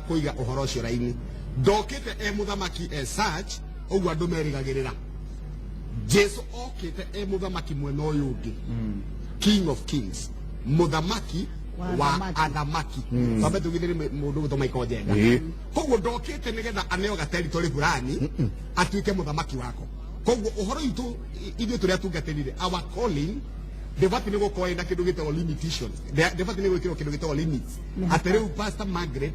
kũiga ũhoro ũcio raini. Ndokĩte e mũthamaki as such ũguo andũ merĩgagĩrĩra. Jesu okĩte e mũthamaki mwena ũyũ ũngĩ, King of Kings, mũthamaki wa wa athamaki. Athamaki. Twambe tugithĩre mũndũ gwĩtwo Michael Njenga. Koguo ndokĩte nĩgetha aneo ga territory fulani atuĩke mũthamaki wako. Koguo ũhoro witũ ithuĩ tũrĩa atungatĩrire, our calling ndĩbatiĩ nĩ gũkorwo ĩna kĩndũ gĩtagwo limitations. Ndĩbatiĩ nĩ gwĩkĩrwo kĩndũ gĩtagwo limits, atĩ rĩu Pastor Margaret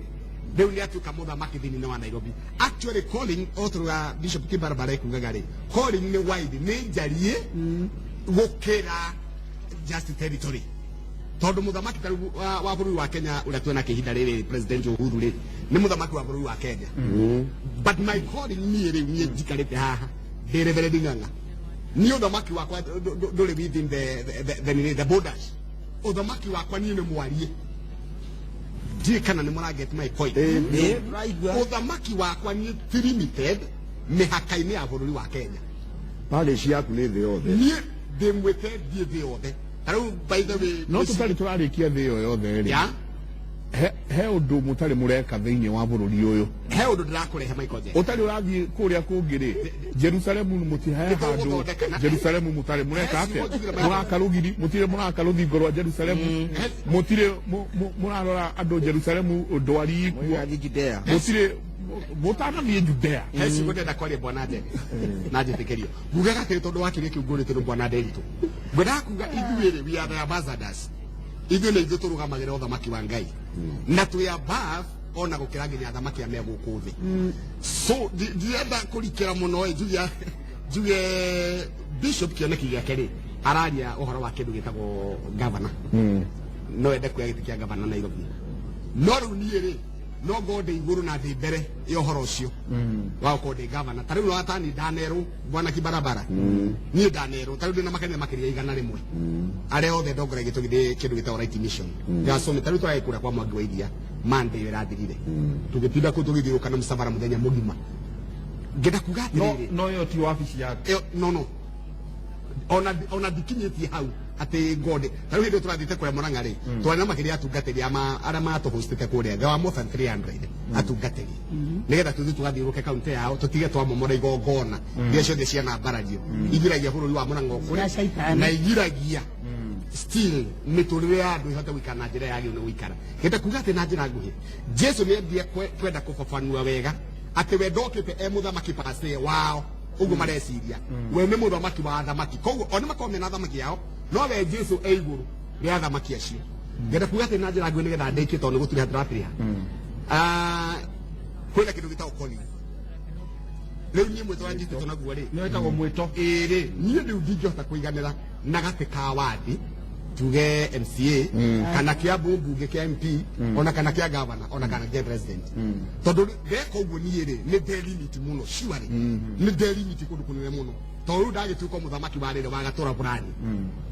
rĩu nĩ atuĩka mũthamaki thĩinĩ wa Nairobi. Actually, calling o tũrĩa Bishop Kibarabara ekugaga rĩ, calling nĩ wide, nĩ njariĩ gũkĩra just territory, tondũ mũthamaki ta rĩu wa bũrũri wa Kenya ũrĩa twĩna kĩhinda rĩrĩ, President Uhuru rĩ, nĩ mũthamaki wa bũrũri wa Kenya. But my calling, niĩ rĩu niĩ njikarĩte haha ndĩ Reverend Ng'ang'a, niĩ ũthamaki wakwa ndũrĩ within the borders. Ũthamaki wakwa niĩ nĩ mwarie. Ndiĩ kana nĩ mũra get my point. Ũthamaki wakwa niĩ ti limited mĩhaka-inĩ ya bũrũri wa Kenya. Parish yaku nĩ thĩ yothe. Niĩ ndĩmwĩte ndiĩ thĩ yothe. Ta rĩu, by the way, No tũtarĩ tũrarĩkia thĩ ĩyo yothe rĩ, he ũndũ mũtarĩ mũreka thĩinĩ wa bũrũri ũyũ? He ũndũ ndĩrakũrehe, Michael Njenga. Ũtarĩ ũrathiĩ kũrĩa kũngĩ rĩ, Jerusalemu mũtihe Nĩ handũ tũgũthondeka Jerusalemu mũtarĩ mũreka He atĩa? ciugo njugire Michael. Mũraka rũgiri, mũtirĩ mũraka rũthingo rwa Jerusalemu, mũtirĩ mũrarora andũ Jerusalemu ndwari ikuo, Mũgathiĩ Judea. mũtirĩ Mũtanathiĩ Judea. He ciugo ndĩrenda kwaria, bwana Ndege, na njĩtĩkĩrio ngugaga atĩrĩ, tondũ wa kĩrĩa kĩu ngũrĩte nĩ bwana Nderitu, ngwendaga kuga ithuĩ rĩ, we are the ambassadors. Ithuĩ nĩ ithuĩ tũrũgamagĩrĩra ũthamaki wa Ngai na twĩ above ona gũkĩra nginya athamaki a me gũkũ thĩ. So ndirenda kũrikĩra mũno ĩ, njuge bishop kĩoneki gĩake rĩ, araria ũhoro wa kĩndũ gĩtagwo governor, no ende kuoya gĩtĩ kĩa gavana Nairobi. No rĩu niĩ rĩ, no ngorwo ndĩ igũrũ na ndĩ mbere ya ũhoro ũcio wa gũkorwo ndĩ gavana. Ta rĩu no atani ndanerwo, bwana Kibarabara, niĩ ndanerwo ta rĩu ndĩna makanitha makĩria 100 arĩa othe ndongoragia tũgĩthiĩ kĩndũ gĩtagwo Right Mission. Ndĩrasome ta rĩu tũrarĩ kũrĩa kwa Mwangi wa Iria Monday ĩyo ĩrathirire, tũgĩtinda kũu tũgĩthiũrũrũka na mũcabara mũthenya mũgima. Ngenda kuga No atĩrĩrĩ, no ĩyo ti wabici yaku. Ĩyo, no, ona ndikinyĩtie hau atĩ ngode. Ta rĩu hĩndĩ ĩyo tũrathiĩte kũrĩa Mũrang'a rĩ, twarĩ na makĩria ya atungatĩri arĩa matũhostĩte kũrĩa. There were more than 300 atungatĩri, nĩgetha tũthiĩ tũgathiũrũke kaunti yao, tũtige twamomora igongona iria ciothe cianambarario igiragia bũrũri wa Mũrang'a ũkũre Cia caitani. Na igiragia still mĩtũrĩre ya andũ ĩhote gũikara na njĩra yagĩrĩirwo nĩ gũikara. Ngenda kuga atĩ na njĩra nguhĩ, Jesu nĩ endire kwenda kũbabanua wega atĩ we ndokĩte e mũthamaki pase wao ũguo mareciria. We nĩ mũthamaki wa athamaki, koguo o nĩ makorwo mena athamaki ao, no we Jesu e igũrũ rĩa athamaki acio. Ngenda kuga atĩ na njĩra nguhĩ, nĩgetha ndĩkie tondũ nĩ gũtiriha tũratiriha, kwĩna kĩndũ gĩtagwo calling. Rĩu niĩ mwĩto ũrĩa njitĩtwo naguo rĩ, Nĩ wĩtagwo mwĩto. Ĩrĩ niĩ rĩu ndingĩhota kũiganĩra na gatĩ ka wadi, tuge MCA, kana kĩa mbunge, kĩa MP, ona kana kĩa governor, ona kana kĩa president, tondũ ndeka ũguo niĩ rĩ, nĩ ndelimit mũno. Surely nĩ ndelimit kũndũ kũnene mũno, tondũ rĩu ndagĩtuĩka mũthamaki wa rĩrĩ wa gatũra fulani.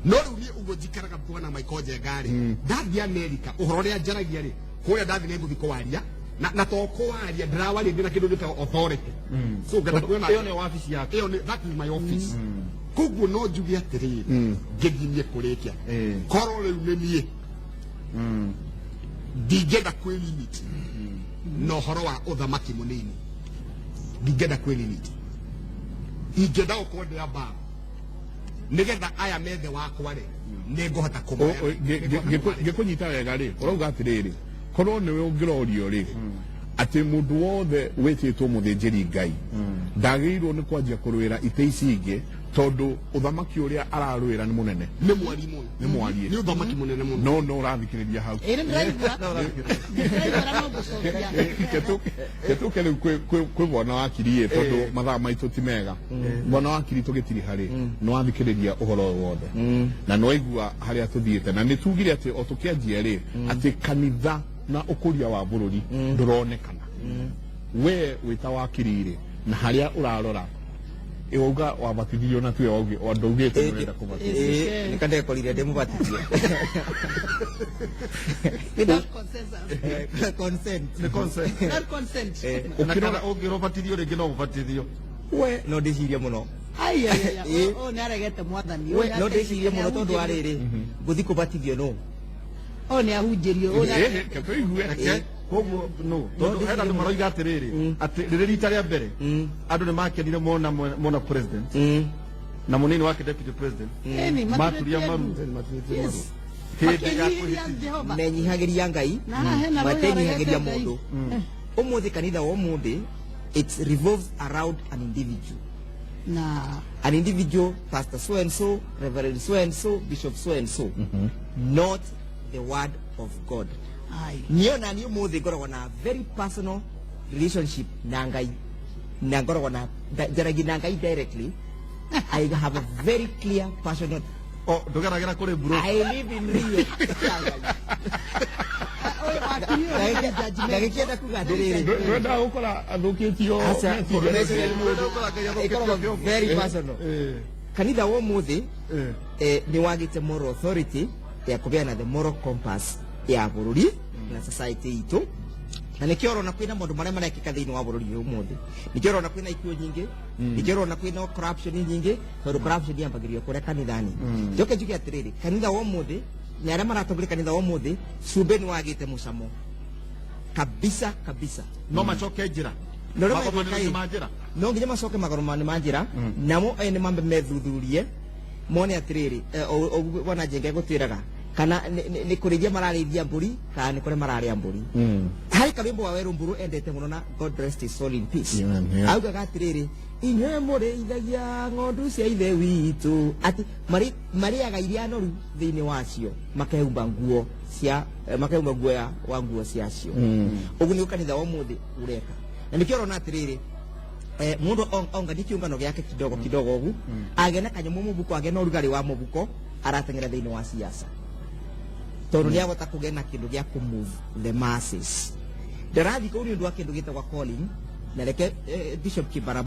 No rĩu niĩ ũguo njikaraga, bwana Michael Njenga rĩ, ndathiĩ America, ũhoro ũrĩa njaragia rĩ, kũrĩa ndathiĩ nĩ ngũthiĩ kũwaria na to kũwaria ndĩrawaria ndĩna kĩndũ gĩtagwo authority. So ngenda kuona Ĩyo nĩ wabici yaku. Ĩyo nĩ, that is my office. Koguo no njuge atĩrĩrĩ, ngĩthiĩ niĩ kũrĩkia, korwo rĩu nĩ niĩ, ndingĩenda kwĩ limit na ũhoro wa ũthamaki mũnini. Ndingĩenda kwĩ limit, ingĩenda gũkorwo ndĩ above, nĩgetha aya methe wakwa rĩ, nĩ ngũhota kũmoya. Ngĩkũnyita wega rĩ, ũrauga atĩrĩrĩ, korwo nĩwe ũngĩrorio rĩ, atĩ mũndũ wothe wĩtĩtwo mũthĩnjĩri Ngai ndagĩrĩirwo nĩ kwanjia kũrũĩra itĩ ici ingĩ, tondũ ũthamaki ũrĩa ararũĩra nĩ mũnene. Nĩ mwari mũno. Nĩ mwarie. Nĩ ũthamaki mũnene mũno. No ũrathikĩrĩria hau. Ĩĩ, nĩ ndĩraigua na no ngũcokia. Ketuke rĩu kwĩ bwana wakiri ĩ, tondũ mathaa maitũ ti mega. Bwana wakiri, tũgĩtiriha rĩ, nĩ wathikĩrĩria ũhoro ũyũ wothe na nĩ waigua harĩa tũthiĩte, na nĩ tugire atĩ o tũkĩanjia rĩ, atĩ kanitha na ũkũria wa bũrũri ndũronekana. We wĩta wakiri rĩ, na harĩa ũrarora, wauga wabatithirio na tuwe ndaugĩte nĩ ũrenda kũbatithio. Nĩka ndekorire ndĩ mũbatithie. Without consensus. Consent. Nĩ consent. Without consent. Na kana ũngĩrobatithio rĩngĩ no ũbatithio. We no ndĩcirie mũno. Ai ai ai. Ĩĩ. Ũyũ nĩ aregete mwathani. We no ndĩcirie mũno, tondũ wa rĩrĩ, ngũthi kũbatithio no Ũyũ nĩ ahunjĩrio. Ũyũ nĩ Ĩhĩ, ke tũigue. Reke koguo no tondũ hena andũ maroiga atĩrĩrĩ, atĩ rĩrĩ rita rĩa mbere andũ nĩ makenire mona president na mũnini wake, deputy president, Ĩni, maturia maru. Yes. Hĩndĩ ya Makĩnyihĩria kwĩhĩtithia. Jehova. Menyihagĩria Ngai, Na haha hena rũĩ matenyihagĩria ũregete Ngai. mũndũ. Ũmũthĩ kanitha wa ũmũthĩ, it revolves around an individual, Na an individual, pastor so and so, reverend so and so, bishop so and so, not the word of God. Ai. Niĩ ona niĩ ũmũthĩ ngoragwo na very personal relationship na Ngai, na ngoragwo na njaragia na Ngai directly. I have a very clear passionate O ndũgeragĩra kũrĩ bro. I live in real. Ũyũ wakiri ũyũ nĩ judgmental. Ndagĩkĩenda kuga atĩrĩrĩ, Ndwendaga gũkora athũkĩtio Aca, meciria. meciria nĩ mũndũ. Ĩkoragwo very personal. Kanitha wa ũmũthĩ nĩ wagĩte moral authority ya kũbeana the moral compass ya bũrũri na society itũ, na nĩkĩo ũrona kwĩna maũndũ marĩa marekĩka thĩinĩ wa bũrũri ũyũ ũmũthĩ. Nĩkĩo ũrona kwĩna ikuũ nyingĩ, nĩkĩo ũrona kwĩna corruption nyingĩ, tondũ corruption yambagĩrĩrio kũrĩa kanitha-inĩ. Njoke njuge atĩrĩrĩ, kanitha wa ũmũthĩ na arĩa maratongoria kanitha wa ũmũthĩ, cumbĩ nĩ wagĩte mũcamo kabisa kabisa. No macoke njĩra. Na ũrĩa Magomano magwĩka ĩ, ma njĩra. No nginya macoke magomano ma njĩra, namo ene mambe methuthurie mone atĩrĩrĩ, bwana Njenga egũtwĩraga Kana nĩ kũrĩithia mararĩithia mbũri kana nĩ kũrĩa mararĩa mbũri. Harĩ karwĩmbo wa Werũ Mburu endete mũno, na God rest his soul in peace. Amen, yeah. Augaga atĩrĩrĩ, inyuĩ mũrĩithagia ng'ondu cia ithe witũ, atĩ marĩaga iria noru thĩinĩ wacio, makehumba nguo cia makehumba nguo ya wa nguo ciacio. Ũguo nĩguo kanitha wa ũmũthĩ ũreka, na nĩkĩo ũrona atĩrĩrĩ, mundu onganie kiungano giake kidogo kidogo ugu, agĩa na kanyamũ mũbuko, agĩa na ũrugarĩ wa mũbuko, arateng'era thĩinĩ wa siasa, tondũ nĩ agota kũgĩa na kĩndũ gĩa kũ move the masses. Ndarathi kũu nĩ ũndũ wa kĩndũ gĩtagwo calling. Na reke Bishop Kibara.